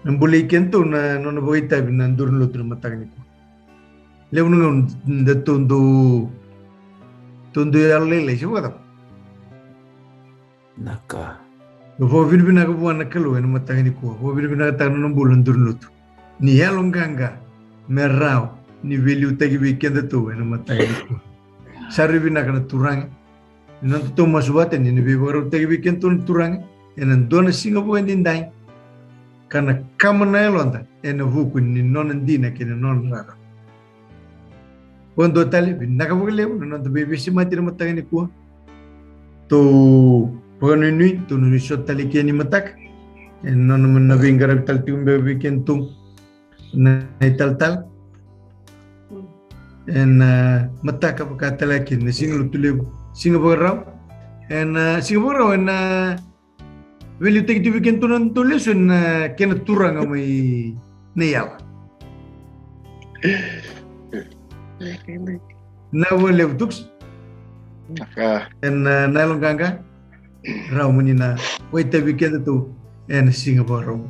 Na bulai kedatou na nona vakaitavi na duru ni lotu na mataka nikua. Levu na gauna datou dau, tou dau yalolailai se vakacava. Na ka. Au vakavinavinaka vua na Kalou ena mataka nikua. Vakavinavinakataka na nona bula na duru ni lotu. Ni yaloqaqa me rawa ni veiliutaki vei kedatou ena mataka nikua. Sa rui vinaka na Turaga. Ni nodatou masu vata ni na veivakarautaki vei kedatou na Turaga ena dua na siga vakaedaidai, ka na kama na yaloda ena vuku ni nona dina kei na nona rarama. Vakadua tale, vinaka vakalevu na noda veiveisemati ena mataka nikua. Tou vakanuinui tou na nuisota tale kina ni mataka ena nona na veiqaravi tale tiko beka vei kedatou na italatala ena mataka vaka tale kina na Siga Lotulevu, Siga Vakarau. Ena Siga Vakarau ena veiliutaki tu vei kedatou na nodatou lesoni na kena turaga mai Naiyawa. Na vakalevu Tuks. Ena, na yaloqaqa rawa mo ni na vakaitavi kedatou ena Siga Vakarau.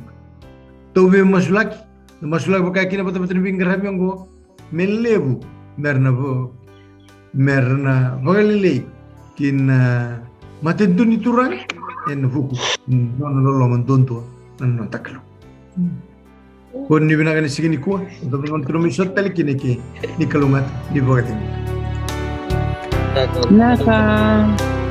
Tou veimasulaki, na masulaki vaka kina vatavata ni veiqaravi oqo, me levu mera na vo, mera na vakalelei kina matanitu ni Turaga ena vuku ni nona loloma duadua na noda Kalou. Ko ni vinaka na siga nikua, tou vakanuinui tou na mai sota tale kina ke ni kalougata, ni vakacegu. Naka.